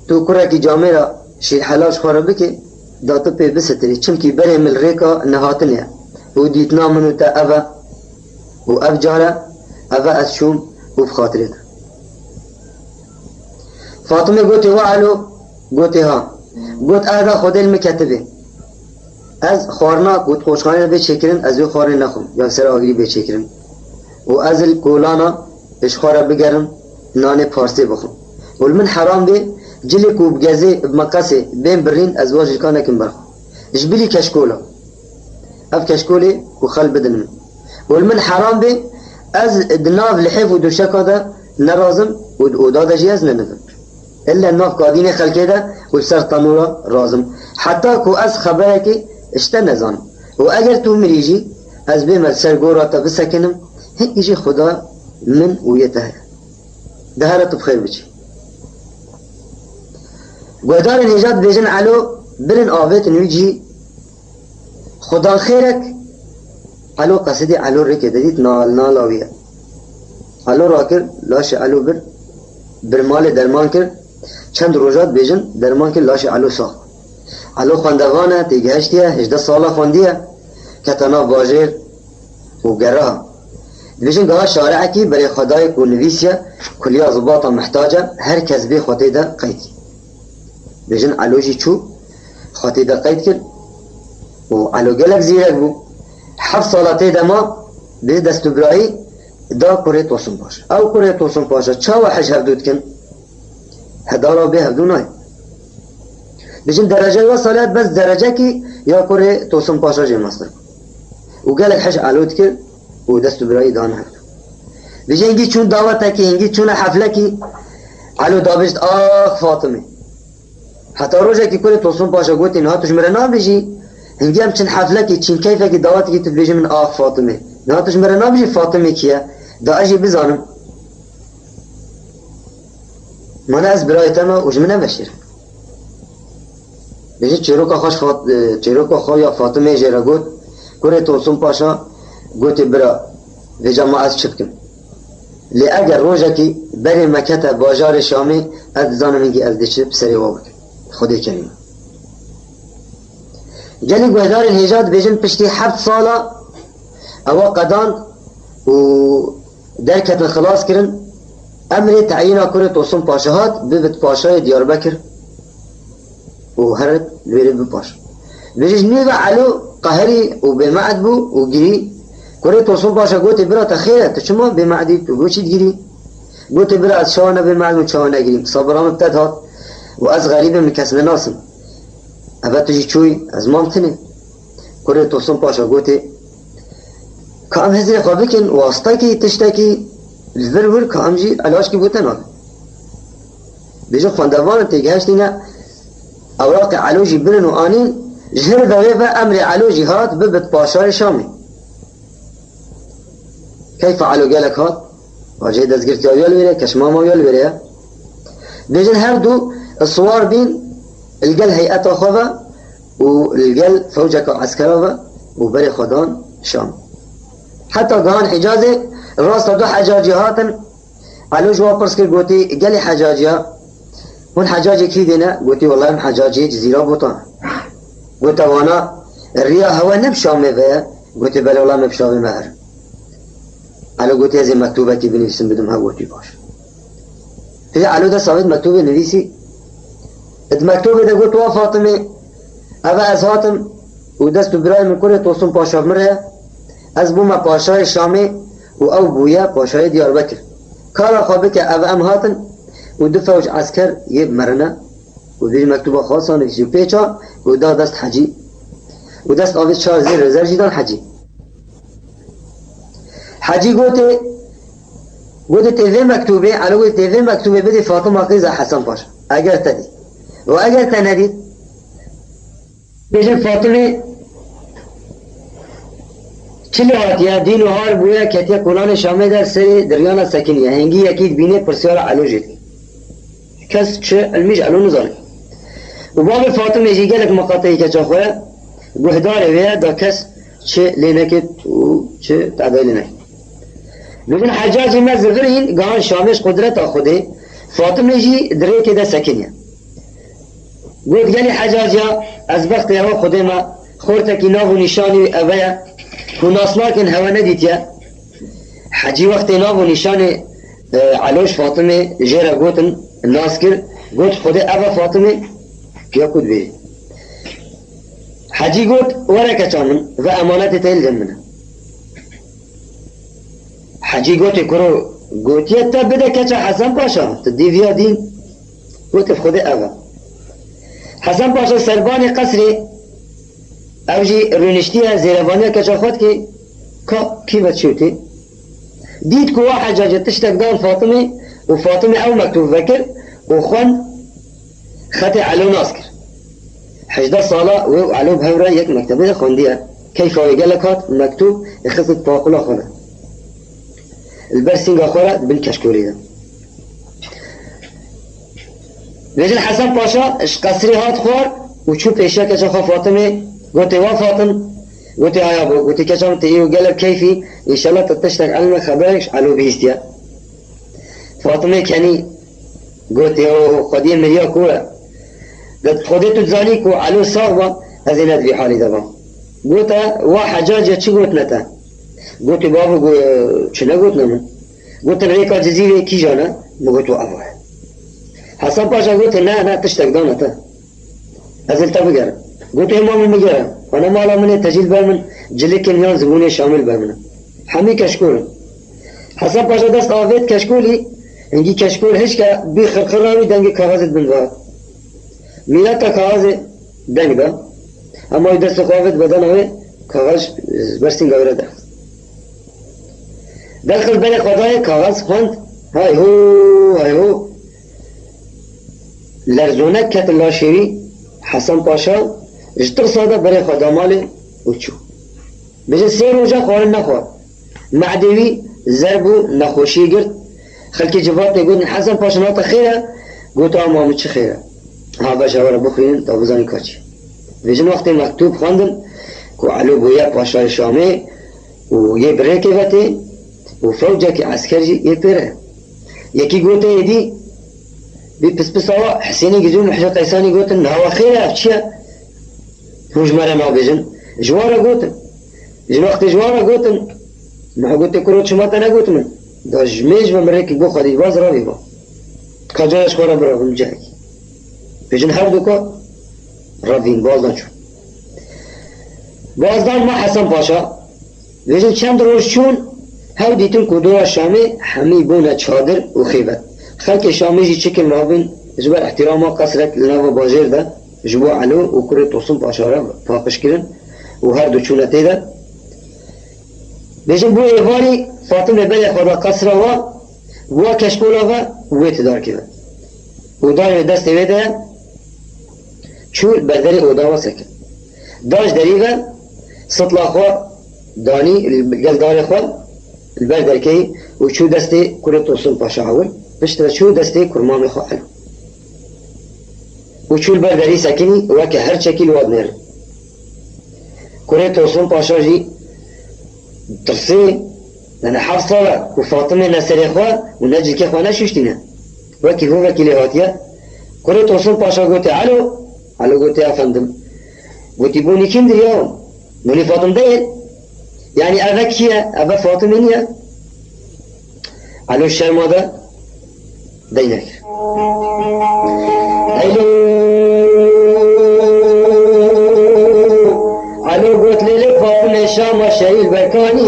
Tu kurekî camêra şîrhelal ji xwe re bike, da tu pê bisitirî. Çimkî berê min li rêka nehatinê ye. Û dîtina min û te ev e. Û ev care, ev e ez çûm û bi xatirê te. Fatimê gotê, wa Elo? Gotê, ha. Got, ehda Xwedê li min ketibê. Ez xwarina ku di qoçxanê de bê çêkirin, ez wê xwarinê nexwim, ya li ser agirî bê çêkirin. Û ez li kolana ji xwe re bigerim, nanê parsê bixwim. Û li min heram bê, cilê ku bi gezê, bi meqesê bên birîn, ez wa ji ka nekim ber xwe. Ji bilî keşkola. Ev keşkolê ku xel bidin min. Û li min heram bê, ez di nav lihêf û dûşeka de nerazim û di oda de jî ez nenivim. Ille nav kadînê xelkê de û li ser tenûra razim. Heta ku ez xeberekê ji te nezanim. Û eger tu mirî jî, ez bême li ser gora te bisekinim, hingî jî Xuda min û yê te heye. De here tu bi xêr biçî. Guhdarên hêja dibêjin Elo, birin avêtin wî cî. Xudan xêrek, Elo qesidî Elo rêkê de dît, na-, nala wî ye. Elo rakir, laşê Elo bir, bir malê derman kir. Çend roja dibêjin, derman kir, laşê Elo sax. Elo xwendevan e, têgihiştiye, hejdeh sala xwendiye, kete nav bajêr û gera. Dibêjin gaha şareekî berê xwe dayê ku nivîsiye, kuliya zibata mihtac e, her kes bê xwe tê de qeyd. Dibêjin Elo jî çû, xwe tê de qeyd kir û Elo gelek zîrek bû. Heft sala tê de ma, bi destûbirayî da kurê Tosun Paşa. Ew kurê Tosun Paşa çawa hij hevdû dikin? Hedara bê hevdû nayê. Dibêjin dereceya wê salê hat bes derecekî ya kurê Tosun Paşa jê mestir bû. Û gelek hij Elo dikir û destûbirayî dan hevdû. Dibêjin hingî çûn dawetekî, hingî çûne heflekî, Elo dabêjt, ax Fatimê. Heta rojekî kurê Tosun Paşa gotî, niha tu ji min re nabêjî? Hingî em çin heflekî, çin keyfekî, dawetekî, tu dibêjî min, ax Fatimê. Niha tu ji min re nabêjî Fatimê kî ye? Da ez jî bizanim. Mana ez birayê te me û ji min neveşêr. Dibêje çêroka xwe ji Fat-, e, çêroka xwe ya Fatimê jê re got, kurê Tosun Paşa gotê, bira, vêca ma ez çi bikim? Lê eger rojekî berê me kete bajarê Şamê, ez dizanim hingî ez dê çi bi serê we bikim. Xwedê kerîm. Gelî guhdarên hêja dibêjin piştî heft sala ewa qedand û derketin xilas kirin, emrê teyîna kurê Tosun Paşa hat, bibit paşayê Diyarbekir û herit li wêrê bipaş. Dibêje ji nîve Elo qeherî û bême'd bû û girî. Kurê Tosun Paşa gotê, bira te xêr e, tu çima bême'dî, tu bo çi digirî? Gotê, bira ez çawa ne bême'd im, çawa negirîm. Sabira min bi te dihat û ez xerîb im, min kes nenasim. Eve tu jî çûyî, ez mam tinê. Kurê Tosun Paşa gotê, ka em hizrê xwe bikin, wastekî, tiştekî li vir wir, ka em jî elaçkî bo te nakin. Dibêje xwendevanin têgihiştîne, ewraqê Elo jî birin û anîn, ji her vevê ve emrê Elo jî hat, bibit paşayê Şamê. Keyfa Elo gelek hat, pajê destgirtiya wî ya li wêrê, keşmama wî ya li wêrê ye. Dibêjin her du siwar bîn li gel heyeta xwe ve û li gel fewceka eskera ve û berê xwe dan Şam. Heta gihan Hicazê, rasta du hecacî hatin, Elo ji wan pirs kir, gotî, gelî hecaciya, hûn hecacê kî dê ne? Gotî, wela em hecacê Cizîra Botan. Gote wana, riya hewe ne bi Şamê ve ye? Gotî, belê, wela me bi Şamê me herin. Elo gotî, ez ê mektûbekî binivîsim bidim hew. Gotî, baş. Pê Elo dest avêt mektûbê nivîsî. Di mektûbê de got, wa Fatimê, eve ez hatim û dest û birayê min kurê Tosun Paşa bi min re ye. Ez bûme paşayê Şamê û ew bûye paşayê Diyarbekir. Kara xwe bike, ev em hatin û du fewc esker yê mirine û vî mektûba xwe sanivîsî û pêça û da dest Hecî û dest avê çar zêr zer jî dan Hecî. Hecî gotê, gotê tê vê mektûbê, Elo gotê tê vê mektûbê bidê Fatima qîza Hesen Paşa. Eger te dî. Û eger te nedî, bêjin Fatimê çi lê hatiye, dîn û har bûye, ketiye kolanê Şamê de serê diryana sekiniye. Hingî yekî dibînê pirsiyara Elo jê dike. Kes çi ilmî ji Elo nizane. Û bavê Fatimê jî gelek miqateyî keça xwe ye, guhdarê wê ye, da kes çi lê neket û çi tadayî lê neket. Bibin Hecacê me zivirîn, gihan Şamê ji qudreta Xwedê, Fatimê jî di rêkê de sekiniye. Got, gelî Hecaciya, ez bextê hewa Xwedê me, xortekî nav û nîşanî wî eve ye, ku nas nakin hewe nedîtiye. Hecî wextê nav û nîşanê, e, Elo ji Fatimê jê re gotin, nas kir, got, Xwedê eve Fatimê, ya ku dibêjî. Hecî got, were keça min, ve emanetê te li min e. Hecî gotê, kuro, gotiye te bide keça Hesen Paşa, tu dîviya dîn. Gotê, Xwedê ev e. Hesen Paşa serbanê qesrê, ev jî rûniştiye, zêrevaniya keça xwe dike, ka kî ve çi witî? Dît ku wa Hecacê tiştek dan Fatimê û Fatimê ew mektûb vekir û xwend, xetê Elo nas kir. Hejdeh sala wê û Elo bi hev re yek mektebê de xwendiye. Keyfa wê gelek hat, mektûb ê xistit paqula xwe de. Li ber sînga xwe re di bin keşkolê de. Bêjin Hesen Paşa ji qesrê hat xwar û çû pêşiya keça xwe Fatimê, gotê, wa Fatim, gotê, aya bo, gotê, keça min, tê îro gelek keyfî, înşallah te tiştek, ilmek, xeberek ji Elo bihîstiye. Fatimê kenî gotê, o, o, xwediyê miriya ku e. De Xwedê tu dizanî ku Elo sax ba, ez ê ne di vî halî de bam. Gote, wa Hecaciya çi gotine te? Gotê, bavo, go-, çi negotine min? Gotin, rêka Cizîrê kîjan e? Min got, wa ev e. Hesen Paşa gotin, ne, ne, tiştek dane te. Ez ê li te bigerim. Gotin, hema min bigere. Xwe ne mala min ê, tecî li ber min cilikên yan zibûnê Şamê li ber min e. Hemî keşkol in. Hesen Paşa dest avêt keşkolî, hingî keşkol hişke bî xirxira wî dengê kaxezê di bin ve. Mîleta kaxezê deng da. Hema wî destê xwe avêt bedena wê, kaxez ji ber sînga wê re derxist. Derxist berê xwe dayê, kaxez xwend, hay ho, hay ho. Lerzonek ket laşê wî, Hesen Paşa ji tirsa de berê xwe da malê û çû. Bêje sê roja xwarin nexwar. Me'dê wî zer bû, nexweşiyê girt. Xelkê civatê gotin, Hesen Paşa, nata xêr e? Got, ama min çi xêr e? Ha, beşa were bixwînin, da bizanî ka çi. Vêjin wextê mektûb xwendin ku Elo bûye paşayê Şamê û yê bi rêkê ve tê û fewcekî esker jî yê pê re. Yekî gote êdî, bî pispisa wa Hisênî Gizî û Muhcê Qeysanî gotin, niha we xêr e, ev çi ye? Hûn ji me re nabêjin. Ji wan re gotin. Ji wextê ji wan re gotin, niha gotê, kuro, çima te negot min? Da ji mêj ve min rêkî bo xwedî, baz ravî ba. Ka cara ji xwe re birevim cihekî. Bêjin her du ka revîn, bazdan çûn. Bazdan ma Hesen Paşa, bêjin çend roj çûn, hew dîtin ku dora Şamê hemî bûne çadir û xêbet. Xelkê Şamê jî çikin rabin, ji ber îhtîrama qesrek li nava bajêr de ji bo Elo û kurê Tosun Paşa re paqij kirin û her du çûne tê de. Bêjin bû êvarî Fatime berê xwe da qesra wa, wa keşkola ve wê ti darkê ve. Û darê destê wê de çû li ber derê oda wa sekin. Da ji derî ve sitla xwe danî li gel darê xwe li ber derkeyî û çû destê kurê Tosun Paşa ewil, piştre çû destê kurmamê xwe Elo. Û çû li ber derî sekinî weke her çekî li wa dinêrin. Kurê Tosun Paşa jî tirsê, yani heft sal e ku Fatime ne serê xwe û ne cilkê xwe neşuştîne. Wekî hû vekî lê hatiye. Kurê Tosun Paşa gotê, Elo. Elo gotê, efendim. Gotî, bûnî kîmdir ya? Bûnî Fatim değil. Yani eve kî ye? Eve Fatime niye? Elo şerma de dey nekir. Elo, Elo got, lê lê Fatime Şama şehîl berkanî.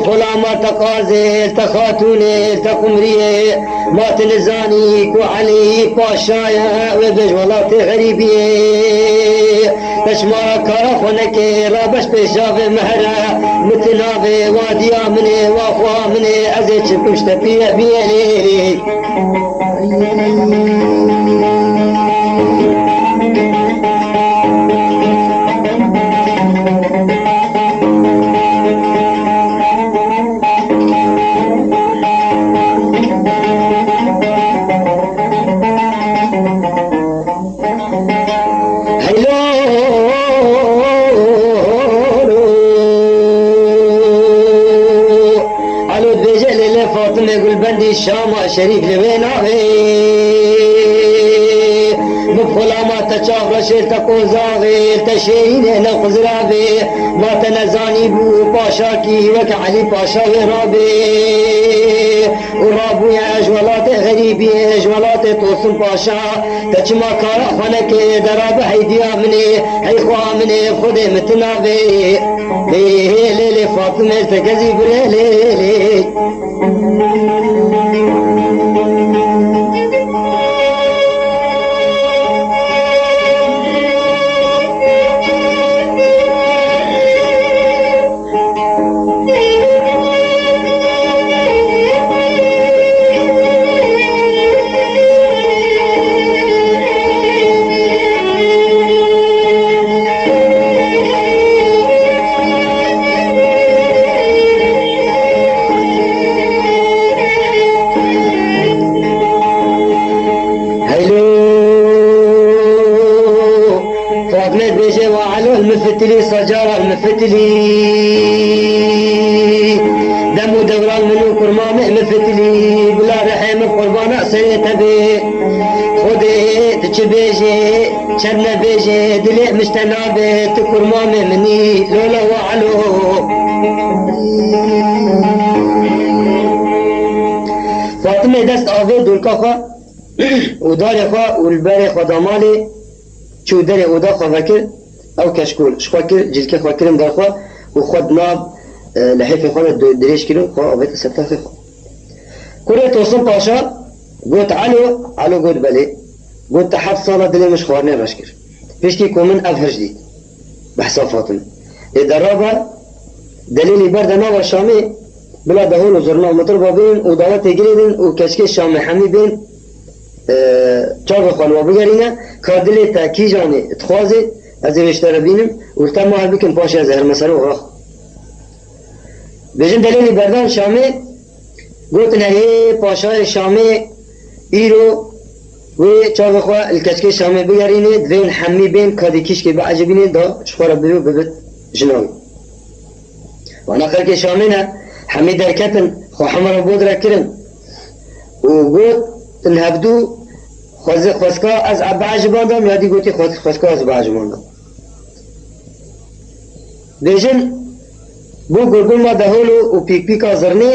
Xulama te qazê, te xatûnê, te qumriyê, ma tu nizanî ku Elî Paşa ye, wê bêj welatê xerîbiyê. Te şima kara xwe nekê, rabeş pêşavê mehre, mitinavê, wa diya min ê, wa xwa min ê, ez ê çi bikim ji te pîye biyê lê. Heylo! Alo dibêje lêlê Fatime Gulbendî Şama Şerîf li wê navê. Min xulama te çavreşê te qozaxê te şêrînê ne xuzravê. Ma te nezanî bû paşakî weke Elî Paşa wê rabê. Û rabûye ji welatê xerîbiyê, ji welatê Tosun Paşa. Te çima kara xwe nekê, derabe heydiya min ê, hey xwa min ê, Xwedê min tu navê. Lê, lê, lê, Fatime, te kezî birê, lê, lê. Heylo! Fatime dibêje, wa Elo, li min fitilî, sacara li min fitilî. Dem û dewran min û kurmamê min fitilî. Bila rihê min qurbana serê te bê. Xwedê tu çi bêjê, çend nebêjê, dilê min ji te nabê, tu kurmamê min î. Lola wa Elo. Fatime dest avê dorka xwe û darê xwe û li berê xwe da malê, çû derê oda xwe vekir, ew keşkol ji xwe kir, cilkê xwe kirin ber xwe û xwe di nav, e, lihêfê xwe de di-, dirêj kir û xwe avête ser textê xwe. Kurê Tosun Paşa got, Elo, Elo got, belê. Got, te heft sala dilê min ji xwarinê reş kir. Piştî ku min ev hirç dît. Behsa Fatim. Ê deraba delîlî berde nava Şamê, bila dehol û zurna û mitirba bînin û dawetê girêdin û keçikê Şamê hemî bên, e, çavê xwe li we bigerîne, ka dilê te kîjanê dixwazê, ez ê wê ji te re bînim û li te ma hev bikim, paşê ez ê herime ser û rax. Bêjin delîlî berdan Şamê, gotin, heyê paşayê Şamê îro wê çavê xwe li keçikê Şamê bigerînê, divê hûn hemî bên kadî kîşkê biecibînê da ji xwe re bibê û bibit jina wî. Wana xelkê Şamê ne, hemî derketin, xwe hemra bod re kirin û gotin, hevdû xwezi-, xwezka ez biecibandan, ya dî gotî xwez-, xwezka ez biecibandan. Bêjin, bû gurguma dehol û pîkpîka zirnê,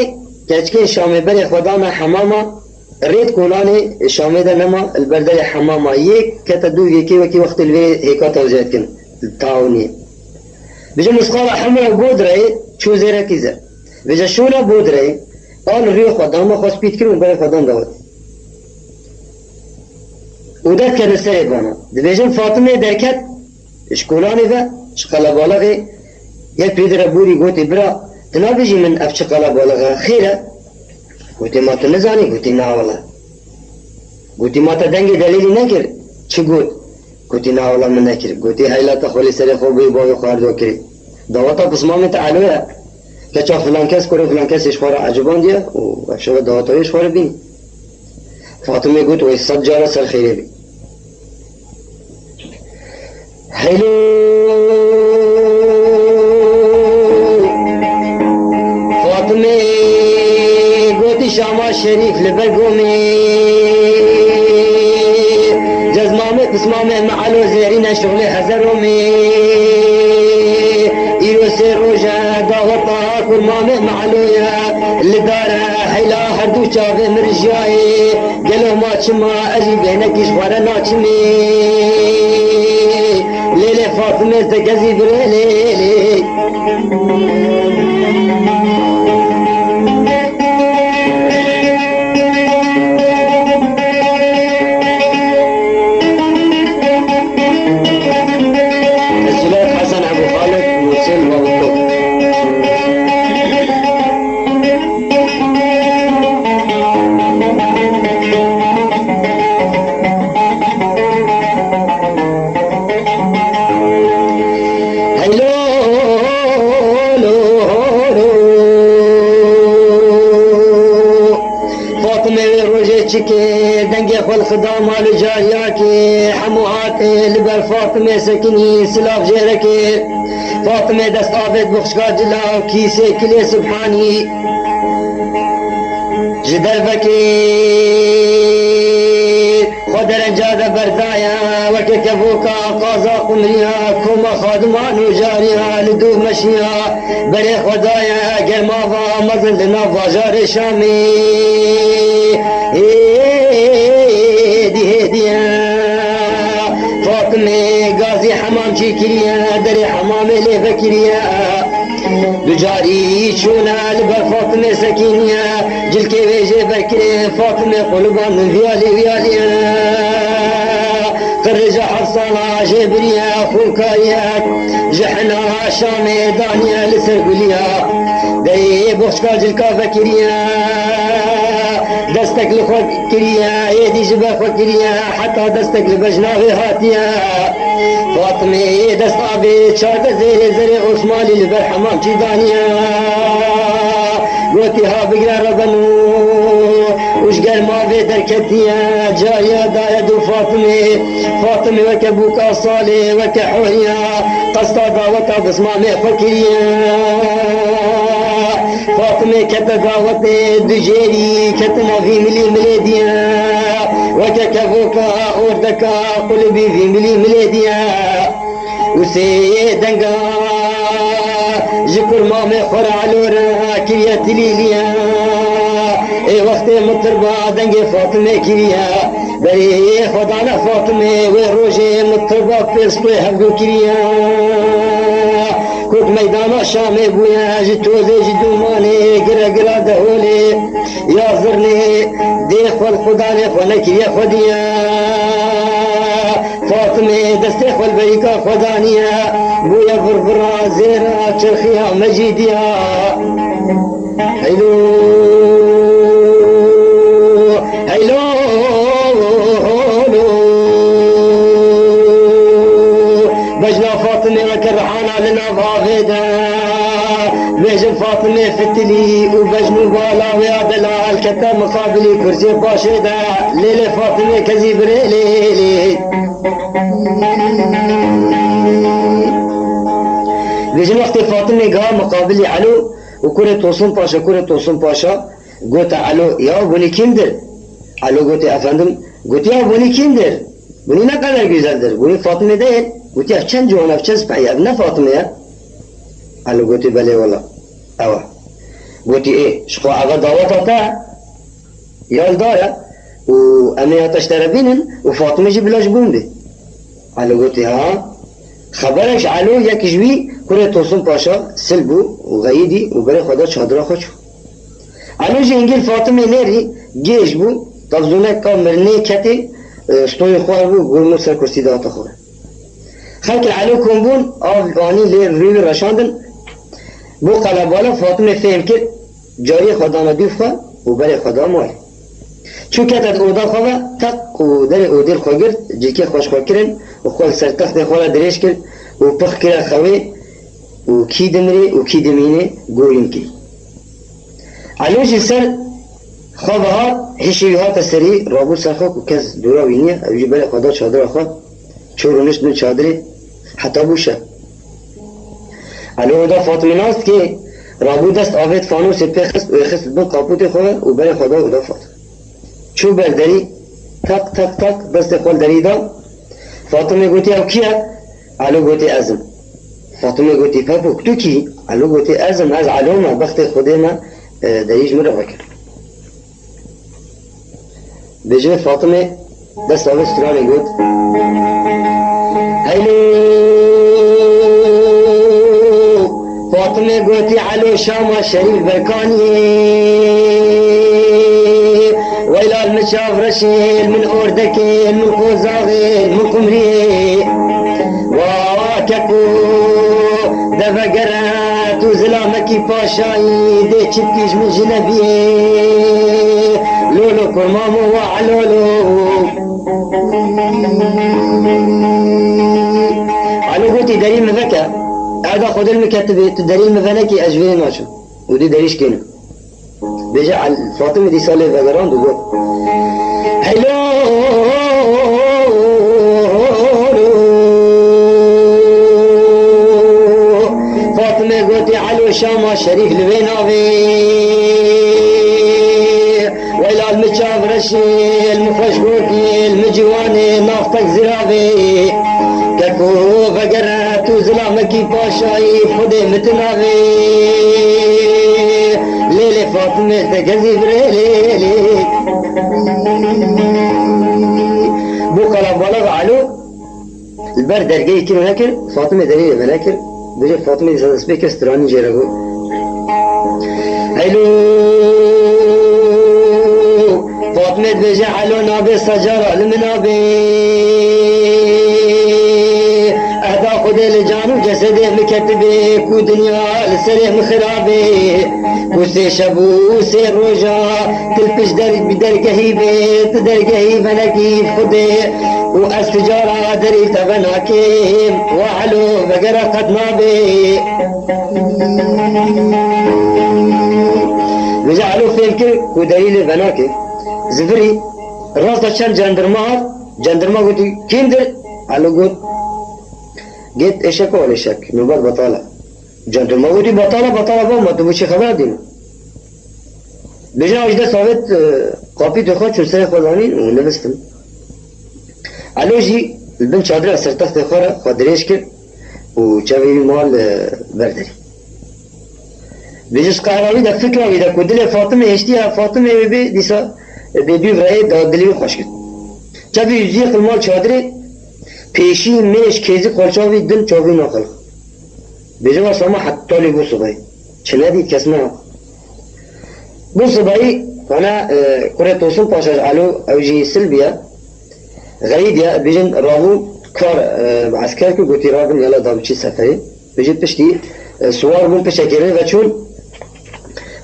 keçikên Şamê berê xwe dane hemama, rêd kolanê Şamê de nema, li ber derê hemama yek kete dû yekê wekî wextê li vê hêka tewzê dikin, li tawniyê. Bêjin, misqala hemra Bodreyê çû zêrekî zer. Bêje, şûna Bodreyê, a li rûyê xwe dama xwe spî dikir û berê xwe dan dawetê. Û dest kevin serê bana. Dibêjin, Fatimê derket, ji kolanê ve, ji qelebalixê, yek pêdire borî gotê, bira, tu nabêjî min ev çi qelebalix e, xêr e? Gotê, ma tu nizanî? Gotê, na wele. Gotê, ma te dengê delîlî nekir? Çi got? Gotê, na wele min nekir. Gotê, heyla te xwe lê serê xwe bûyî bavê xwe erdo kirî. Daweta pismamê te Elo ye. Keça filan kes, kurê filan kesê ji xwe re ecibandiye û ev şeve daweta wê ji xwe re bînî. Fatimê got, wey sed cara ser xêrê bî. Heylo! Fatimê gotî Şama Şerîf li ber gomê. Cezmamê pismamê me Elo zêrîne şixulê hezeromê. Îro sê roj e daweta kurmamê me Elo ye. Li dar e heyla her du çavê min rijiyayê. Gelo ma çima ez jî bêhnekî ji xwe re naçimê? Lê lê Fatime te kezî birê lê lê. Çikê dengê xwe li xida mal û cariyakê hemû hatê li ber Fatimê sekinî silav jê re kir. Fatimê dest avêt bixşka cila û kîsê kilê Subhanî ji dervekê xwe derenca de berdaye, weke kevoka qaza qumriya koma xadiman û cariya li dûv meşiya. Berê xwe daye germava mezin li nav bajarê Şamê. Hêdî hêdî ye. Fatimê gazî hemamçî kiriye, derê hemamê lê vekiriye. Du carî çûne li ber Fatimê sekîniye. Cilkê wê jê vekirê Fatimê qulibandin viyalî viyalî ye. Qirêja heft sala jê biriye, xûnkariye ji hina Şamê daniye li ser guliya. Derê boxçka cilka vekiriye, destek li xwe kiriye, êdî ji ber xwe kiriye, heta destek li bejna wê hatiye. Fatimê dest avê çardeh zêrê zerê Osmanî li ber hemamçî daniye. Gotî, ha bigire rebeno û ji germa vê derketiye, cariya daye dû Fatimê. Fatimê weke bûka salê, weke horiya, qesta daweta bismamê xwe kiriye. Fatimê kete dawetê, du jêrî ketina vî milî milê diye. Weke kevoka ordeka qulibî vî milî milê diye. Û sê denga ji kurmamê xwe re alo re kiriye tilîliye. Ê wextê mitirba dengê Fatimê kiriye. Berê xwe dane Fatimê, wê rojê mitirba pêl stûyê hevdû kiriye. Kok meydana Şamê bûye, ji tozê, ji dûmanê, gire gira deholê ya zirnê, dê xwe li xudanê xwe nekiriye xwediye. Fatimê destê xwe li berîka xwe daniye, bûye virvira zêra çerxiya mecîdiya. Heylo, heylo, holo. Bejna Fatimê weke rihana li nav avê de. Bêjin Fatimê fitilî û bejn û bala wê ya delal kete miqabilî kursiyê paşê de. Lê lê Fatimê kezî birê lê lê. Bêjin wextê Fatimê giha miqabilî Elo û kurê Tosun Paşa, kurê Tosun Paşa gote Elo, ya bunî kîmdir? Elo gotê, efendim, gotiya bunî kîmdir? Bunî ne qeder güzeldir. Bunî Fatimê değil. Gotiya çend ciwan ev, çend spehî, ev ne Fatimê ye? Elo gotê, belê wela, ew e. Gotî, ê, ji xwe eve daweta te ye. Ya li dar e û em ê heta ji te re bînin û Fatimê jî bila ji bo min bê. Elo gotê, ha. Xeberek ji Elo, yek ji wî kurê Tosun Paşa sil bû û xeyidî û berê xwe da çadira xwe çû. Elo jî hingî li Fatimê nêrî, gêj bû, tevzûneka mirinê ketê, e, stoyê xwe hebû, gurmû ser kursî dihate xwe. Xelk li Elo kom bûn, av anî lê rûyê wî reşandin. Bo qelebala Fatimê fêm kir, cariyê xwe dana dûv xwe û berê xwe da malê. Çû kete di oda xwe ve, teq û derê odê li xwe girt, cilkê xwe ji xwe kirin û xwe li ser textê xwe re dirêj kir û pix kire xewê û kî dimirê û kî dimînê gorîn kirî. Elo jî ser xwe ve hat, hişê wî hate serî, rabû ser xwe ku kes dûra wî niye, ew jî berê xwe da çadira xwe. Çû rûnişt bin çadirê heta bû şev. Elo oda Fatimê nas dikê, rabû dest avêt fanosê pê xist û ê xist bin qapûtê xwe ve û berê xwe da oda Fatimê. Çû ber derî, tak tak tak destê xwe li derî da. Fatimê gotî, ew kî ye? Elo gotî, ez im. Fatimê gotî, pepûk, tu kî? Elo gotî, ez im, ez Elo me, bextê Xwedê me, e, derî ji min re vekir. Bêjin Fatimê dest avêt stranê got. Heylo! Fatimê gotî, Elo Şama Şerîf Berkaniyê. Weyla li min çavreşê, li min ordekê, li min qozaxê, li min qumriyê. Wa keko, devegere, tu zilamekî paşayî, dê çi bikî ji min jinebiyê. Lolo kurmamo wa Elo lo. Elo gotî, derî min veke. Erda Xwedê li min ketibê, tu derî min venekî, ez ji vê naçim. Û dê derî şikênim. Bêje El-, Fatimê dîsa lê vegerand û got, Elo! Fatime gotî, Elo, Şama Şerîf li wê navê. Weyla li min çav reşê, li min xweş gotî, li min ciwanê, navtek ziravê. Keko vegere tu zilamekî paşayî, Xwedê min tu navê. Lê lê Fatime te kezî virê lê lê. Bû qelebalix Elo li ber dergehê kir û nekir, Fatimê derî lê venekir. Dibêje Fatimê dîsa dest pê kir stranî jê re got. Elo! Fatimê dibêje Elo nabe secara li min nabe. Ehda Xwedê li can û cesedê min ketibê, ku dinya li serê min xirabê. Ku sê şev û sê roja tu li pişt der-, dergehî bê, tu dergehî venekî Xwedê û ez ti cara derî te venakêm, wa Elo vegere qet nabê. Vêca Elo fêm kir ku derî lê venake. Zivirî, rasta çend cendirma hat, cendirma gotî, kîmdir? Elo got, gêt eşek ol eşek, nûbet betala. Cendirma gotî, betala, betala ba, ma tu bo çi xebera dîn? Bêjin aw ji dest avêt, e, qapî dixwe çûn serê xwe zanîn û nivistin. Elo jî li bin çadira ser textê xwe re xwe dirêj kir û çavê wî mal, e, ber derî. Bêjin ji qehra wî de, fikra wî de ku dilê Fatimê hiştiye, Fatimê wê bê, dîsa, e, bê dûv reyê da dilê wî xweş kir. Çavê wî zû qil mal çadirê, pêşî mêj kêzî xwelça wî din çavê wî naqilix. Bêje va Şama heta lê bû sibay. Çi nedît kes nehata. Bû sibayî, wana, e, kurê Tosun Paşa ji Elo, ew jî Silbiye. Xerîdiye, bêjin rabû kar, e, bi esker ku gotî rabin yala da biçî seferê. Bêjin piştî, e, siwar bûn pişekê rê ve çûn.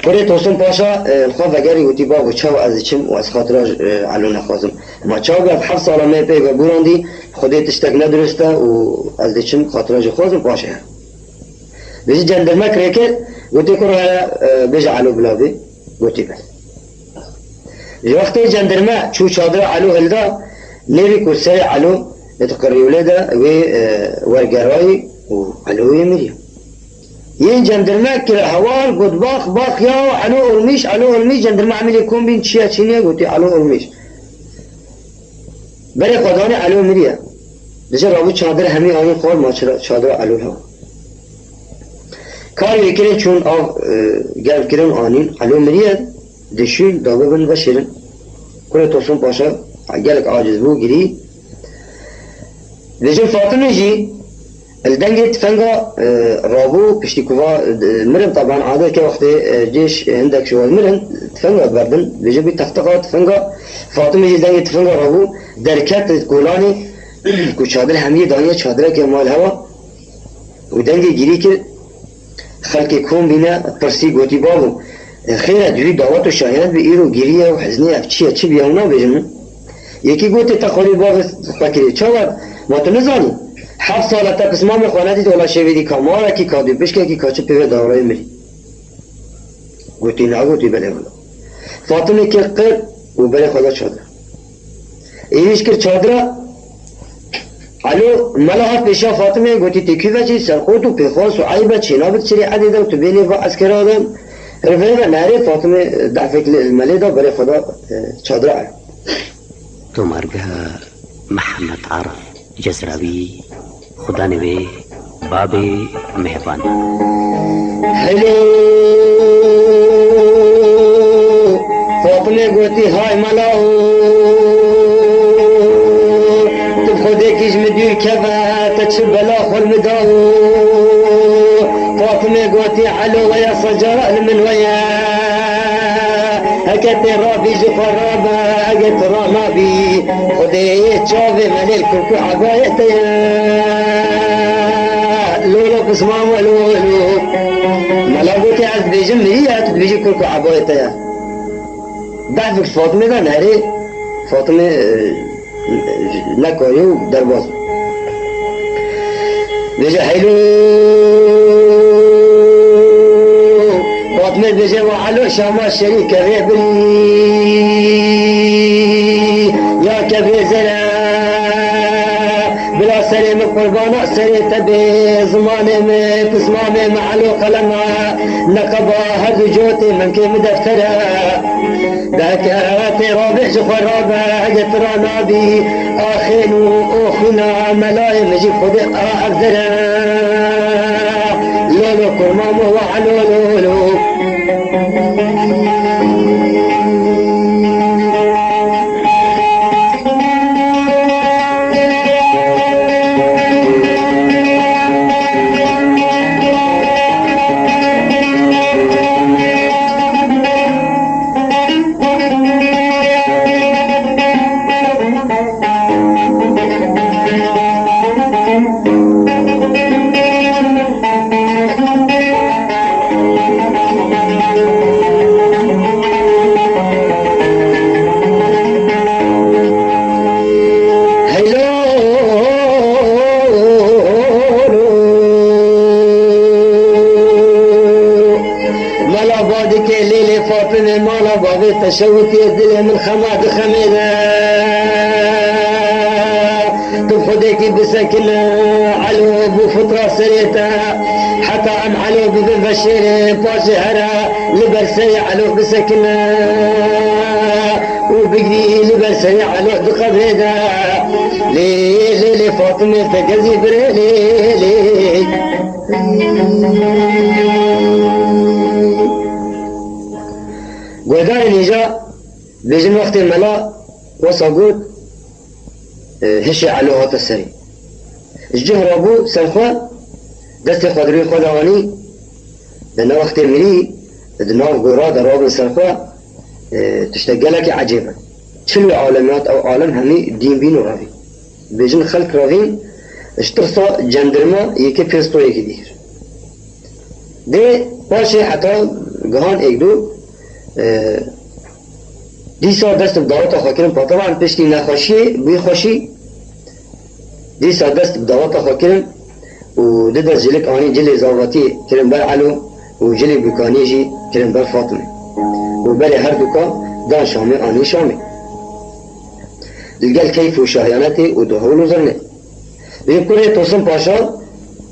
Kurê Tosun Paşa, e, li xwe vegerî gotî bavo çawa ez diçim û ez xatira, e, Elo nexwazim. Ma çawa ev heft sala me pê ve borandî, Xwedê tiştek nedurist e û ez diçim xatira jê xwazim paşê. Vêjî cendirmek rê kir, gotê, kuro here, e, bêje Elo bila bê. Gotî be. Ji wextê cendirme çû çadira Elo hilda, nêvî ku serê Elo di qirîwlê de wê, e, wergerayî û Elo wê miriye. Yên cendirme kire hewar, got, "Bax, bax ya, Elo olmîş, Elo olmîş." Cendirme hemî lê kom bîn, çi ye çi niye, gotî, "Elo olmîş." Berê xwe danê Elo miriye. Dije rabû çadir hemî anîn xwar, ma çira-, çadira Elo hewa. Kar wê kirin çûn av, e, germ kirin anîn, Elo miriye, dişûn da bibin veşêrin. Kurê Tosun Paşa gelek aciz bû, girî. Vêjin Fatimê jî Li dengê tifenga, e, rabû, piştî ku va, e, mirin, taban adet ke wextê, e, cêş, e, hindek ji wan mirin, tifenga berdin, vêje bî textiqa tifenga, Fatimê jî dengê tifenga rabû, derket kolanê, ku çadir hemiyê daniye çadireke mal hewa, û dengê girî kir, xelkê kom bîne, pirsî, gotî, "Bavo, e, xêr e, dûrî dawet û şahiyet bi, îro giriye û hizniye, ev çi ye, çi bî, ew nabêjin min?" Yekî gotê, "Te xwelî bavê xwe kirî. Çawa? Ma tu nizanî? Heft sal e te pismamê xwe nedît, wela şevê dî ka marekî, ka dûpişkekî, ka çi pêve dawrayê mirî." Gotî, "Na." Gotî, "Belê wela." Fatimê kir qir û berê xwe da çadira. Êrîş kir çadira. Elo, mela hat pêşiya Fatimê, gotî, "Tê kû veçî, serqot û pêxwas û eyb e, çênabit şirê edê de û tu bênê va ez kera de." Rivê ve nerê Fatimê dehfek li melê da, berê xwe da, e, çadira. Tomargeha Mihemed Arif Cezrabî, xudanê wê babê mêvan. Helo! Fatime gotî, "Hay mela o, tu bi Xwedê kî ji min dûr keve, te çi bela xwe li min da o." Fatime gotî, "Elo, weya secara li min weye. Heke tê rabî ji xwe rabe, eger tu ranabî, Xwedê çavê melê li kurku ebayê te ye." Lolo pismam welo welo. Mela gotê, "Ez dibêjim miriye, tu dibêjî kurku ebayê te ye." Behfik Fatime de nerê Fatime, e, nekariye û derbas bû. Vêje heylo, Fatime Min dibêje wa Elo Şama şerî kevê birî ya kevê zere. Bila serê min qurbana serê te bê, zimanê min, pismamê min Elo qelema, neqeba her du cotê min kê min deftere. Deke tê rabê ji xwe rabe, hege tu ra nabî, axên û oxîna melayê min jî Xwedê a ev zere. Lolo kurmamo wa Elo lolo. Mala badike lêlê Fatime, mala bavê te şewitiye, dilê min xema di xemê de. Tu xwedekî bisekine, Elo bû fitra serê te. Heta em Elo bibin veşêrê, paşê here li ber serê Elo bisekine û bigirî li ber serê Elo di qebrê de. Lê, lê, lê Fatime te gezî birê, lê, lê. Guhdarên hêja, bêjin wextê mela wesa got, e, hişê Elo hate serê. Ji cih rabû ser xwe, destê xwe di rûyê xwe de anî, di nav wextê mirî, di nav gora de rabin ser xwe, e, tiştek gelekî ecêb e. Çi li wê alemê hat, ew alem hemî dîn bîn û revî. Bêjin xelk revîn, ji tirsa cendirma yekê pêstoyekî dî kir. Dê paşê heta gihan êk du, e, dîsa dest bi daweta xwe kirin, patalan piştî nexweşiyê bûyî xweşî, dîsa dest bi daweta xwe kirin û du dest jilik anî cilê zavatiyê kirin ber Elo û cilê bûkaniyê jî kirin ber Fatime û berê her duka dan Şamê anî Şamê. Li gel keyf û şahiyanetê û di hol û zirnê. Lê kurê Tosin Paşa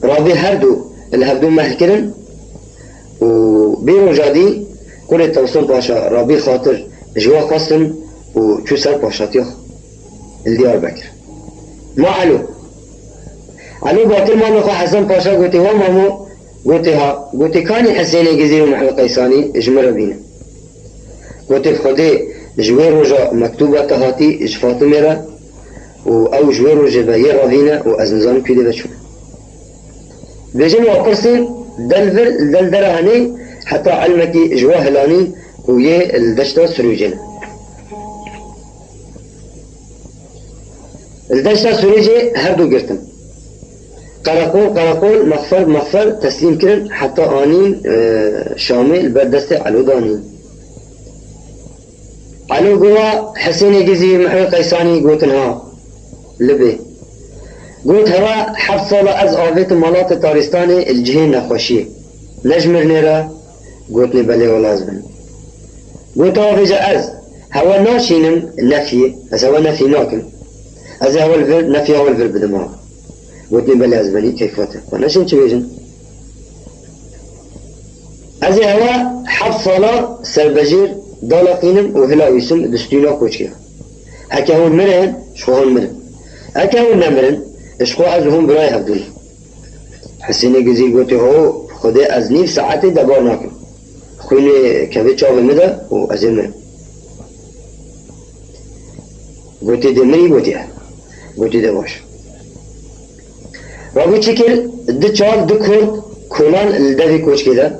rabî her du li hevdû mehl kirin û bê roja dî kurê Tosin Paşa rabî xatir ji we xwestin û çû ser paşatiya xwe li Diyarbekir. Ma Elo. Elo bakir mamê xwe Hesen Paşa gotê, wa mamo, gotê ha, gotê kanî Hesênê Gizî û Mehwê Qeysanî ji min re bîne. Gotê, Xwedê ji wê roja mektûba te hatî ji Fatimê re û ew ji wê rojê ve yê revîne û ez nizanim kî dê ve çûn. Bêjin wa pirsîn, del vir, del dera henê, heta ilmekî ji wa hilanîn û yê li deşta Sirûcê ne. Li deşta Sirûcê her du girtin. Qereqol, qereqol, mexfer, mexfer teslîm kirin heta anîn, e, Şamê li ber destê Elo danîn. Elo got, Hesênê Gizî, Mihwê Qeysanî gotin ha, li bê. Got, hewa heft sala ez avêtim malatê Taristanê li cihê nexweşiyê. Ne ji mirinê re? Gotinê belê wela ez bin. Got, avêje ez hewa naşînim nefiyê, ez hewa nefî nakim. Ez ê hewa li vir, nefiya hewa li vir bidim ha. Gotinê belê ez benî keyfa te. Xwe neşin çi bêjin? Ez ê hewa heft sala serbejêr dalaqînim û hila wîsim di stûna koçkê. Heke hûn mirin, ji xwe hûn mirin. Heke hûn nemirin, ji xwe ez û hûn birayê hevdûn. Hesênê Gizî gotê, ho, Xwedê ez nîv saetê debar nakim. Xwînê kevê çavê min de û ez ê mirim. Gotê, dê mirî? Gotê, e. Gotê, de baş. Rabî çi kir, du çav, du kol, kolan li devê koçkê de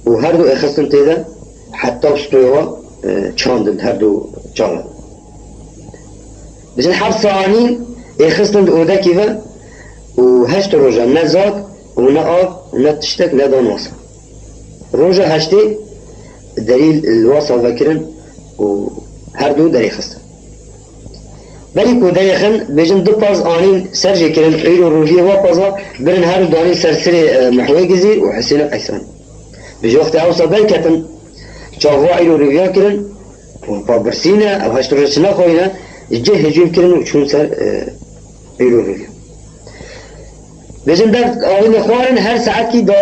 û her du êxistin tê de, heta stoya wa, e, çandin her du çavan. Bijin heft saanî êxistin di odekî ve û heşt roja ne zak û ne av û ne tiştek nedan wasa. Roja heştê derî li wasa vekirin û her du derêxistin. Berî ku derêxin, bêjin du paz anîn ser jê kirin, îro rojiyê wa paza birin her du danîn ser sirê, e, Mihwê Gizî û Husênê Qeysanî. Bêje wextê ew sa derketin, çav wa îro rêviya kirin, hûn pa birsî ne, ew heşt roj çi nexwayîne, ji cih hicûm kirin û çûn ser, e, îro rêviya. Bêjin dev avî nexwarin, her saetkî da,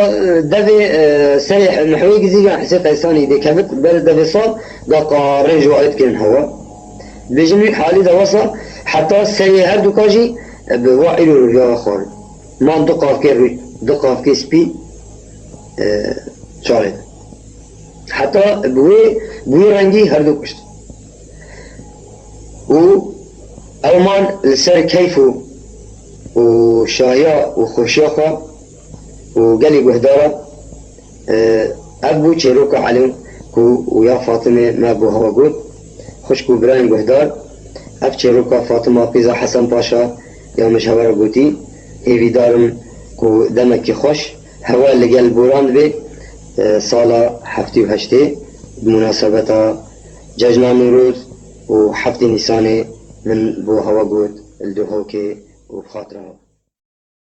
devê, e, serê Mihwê Gizî yan Hisê Qeysanî dêkevit ber devê sal, da qarê ji wa dikirin hewa. Bêjin wî halî de wesa, heta serê her duka jî, e, bi wa îro rêviya xwarin. Man du qavkê rû-, du qavkê spî, e, çarê. Heta bi wê, bi wî rengî her du kuşt. Û ew man li ser keyf û, û şahiya û xweşiya xwe û gelî guhdara, e, ev bû çêroka Elî ku û ya Fatimê me bo hewa got. Xwişk û birayên guhdar, ev çêroka Fatima qîza Hesen Paşa ya min ji hewa re gotî. Hêvîdar im ku demekî xweş hewa li gel boran dibe, e, sala heftê û heştê bi munasebeta cejna Newroz û heftê Nîsanê min bo hewa got li Duhokê û bi xatira hewa.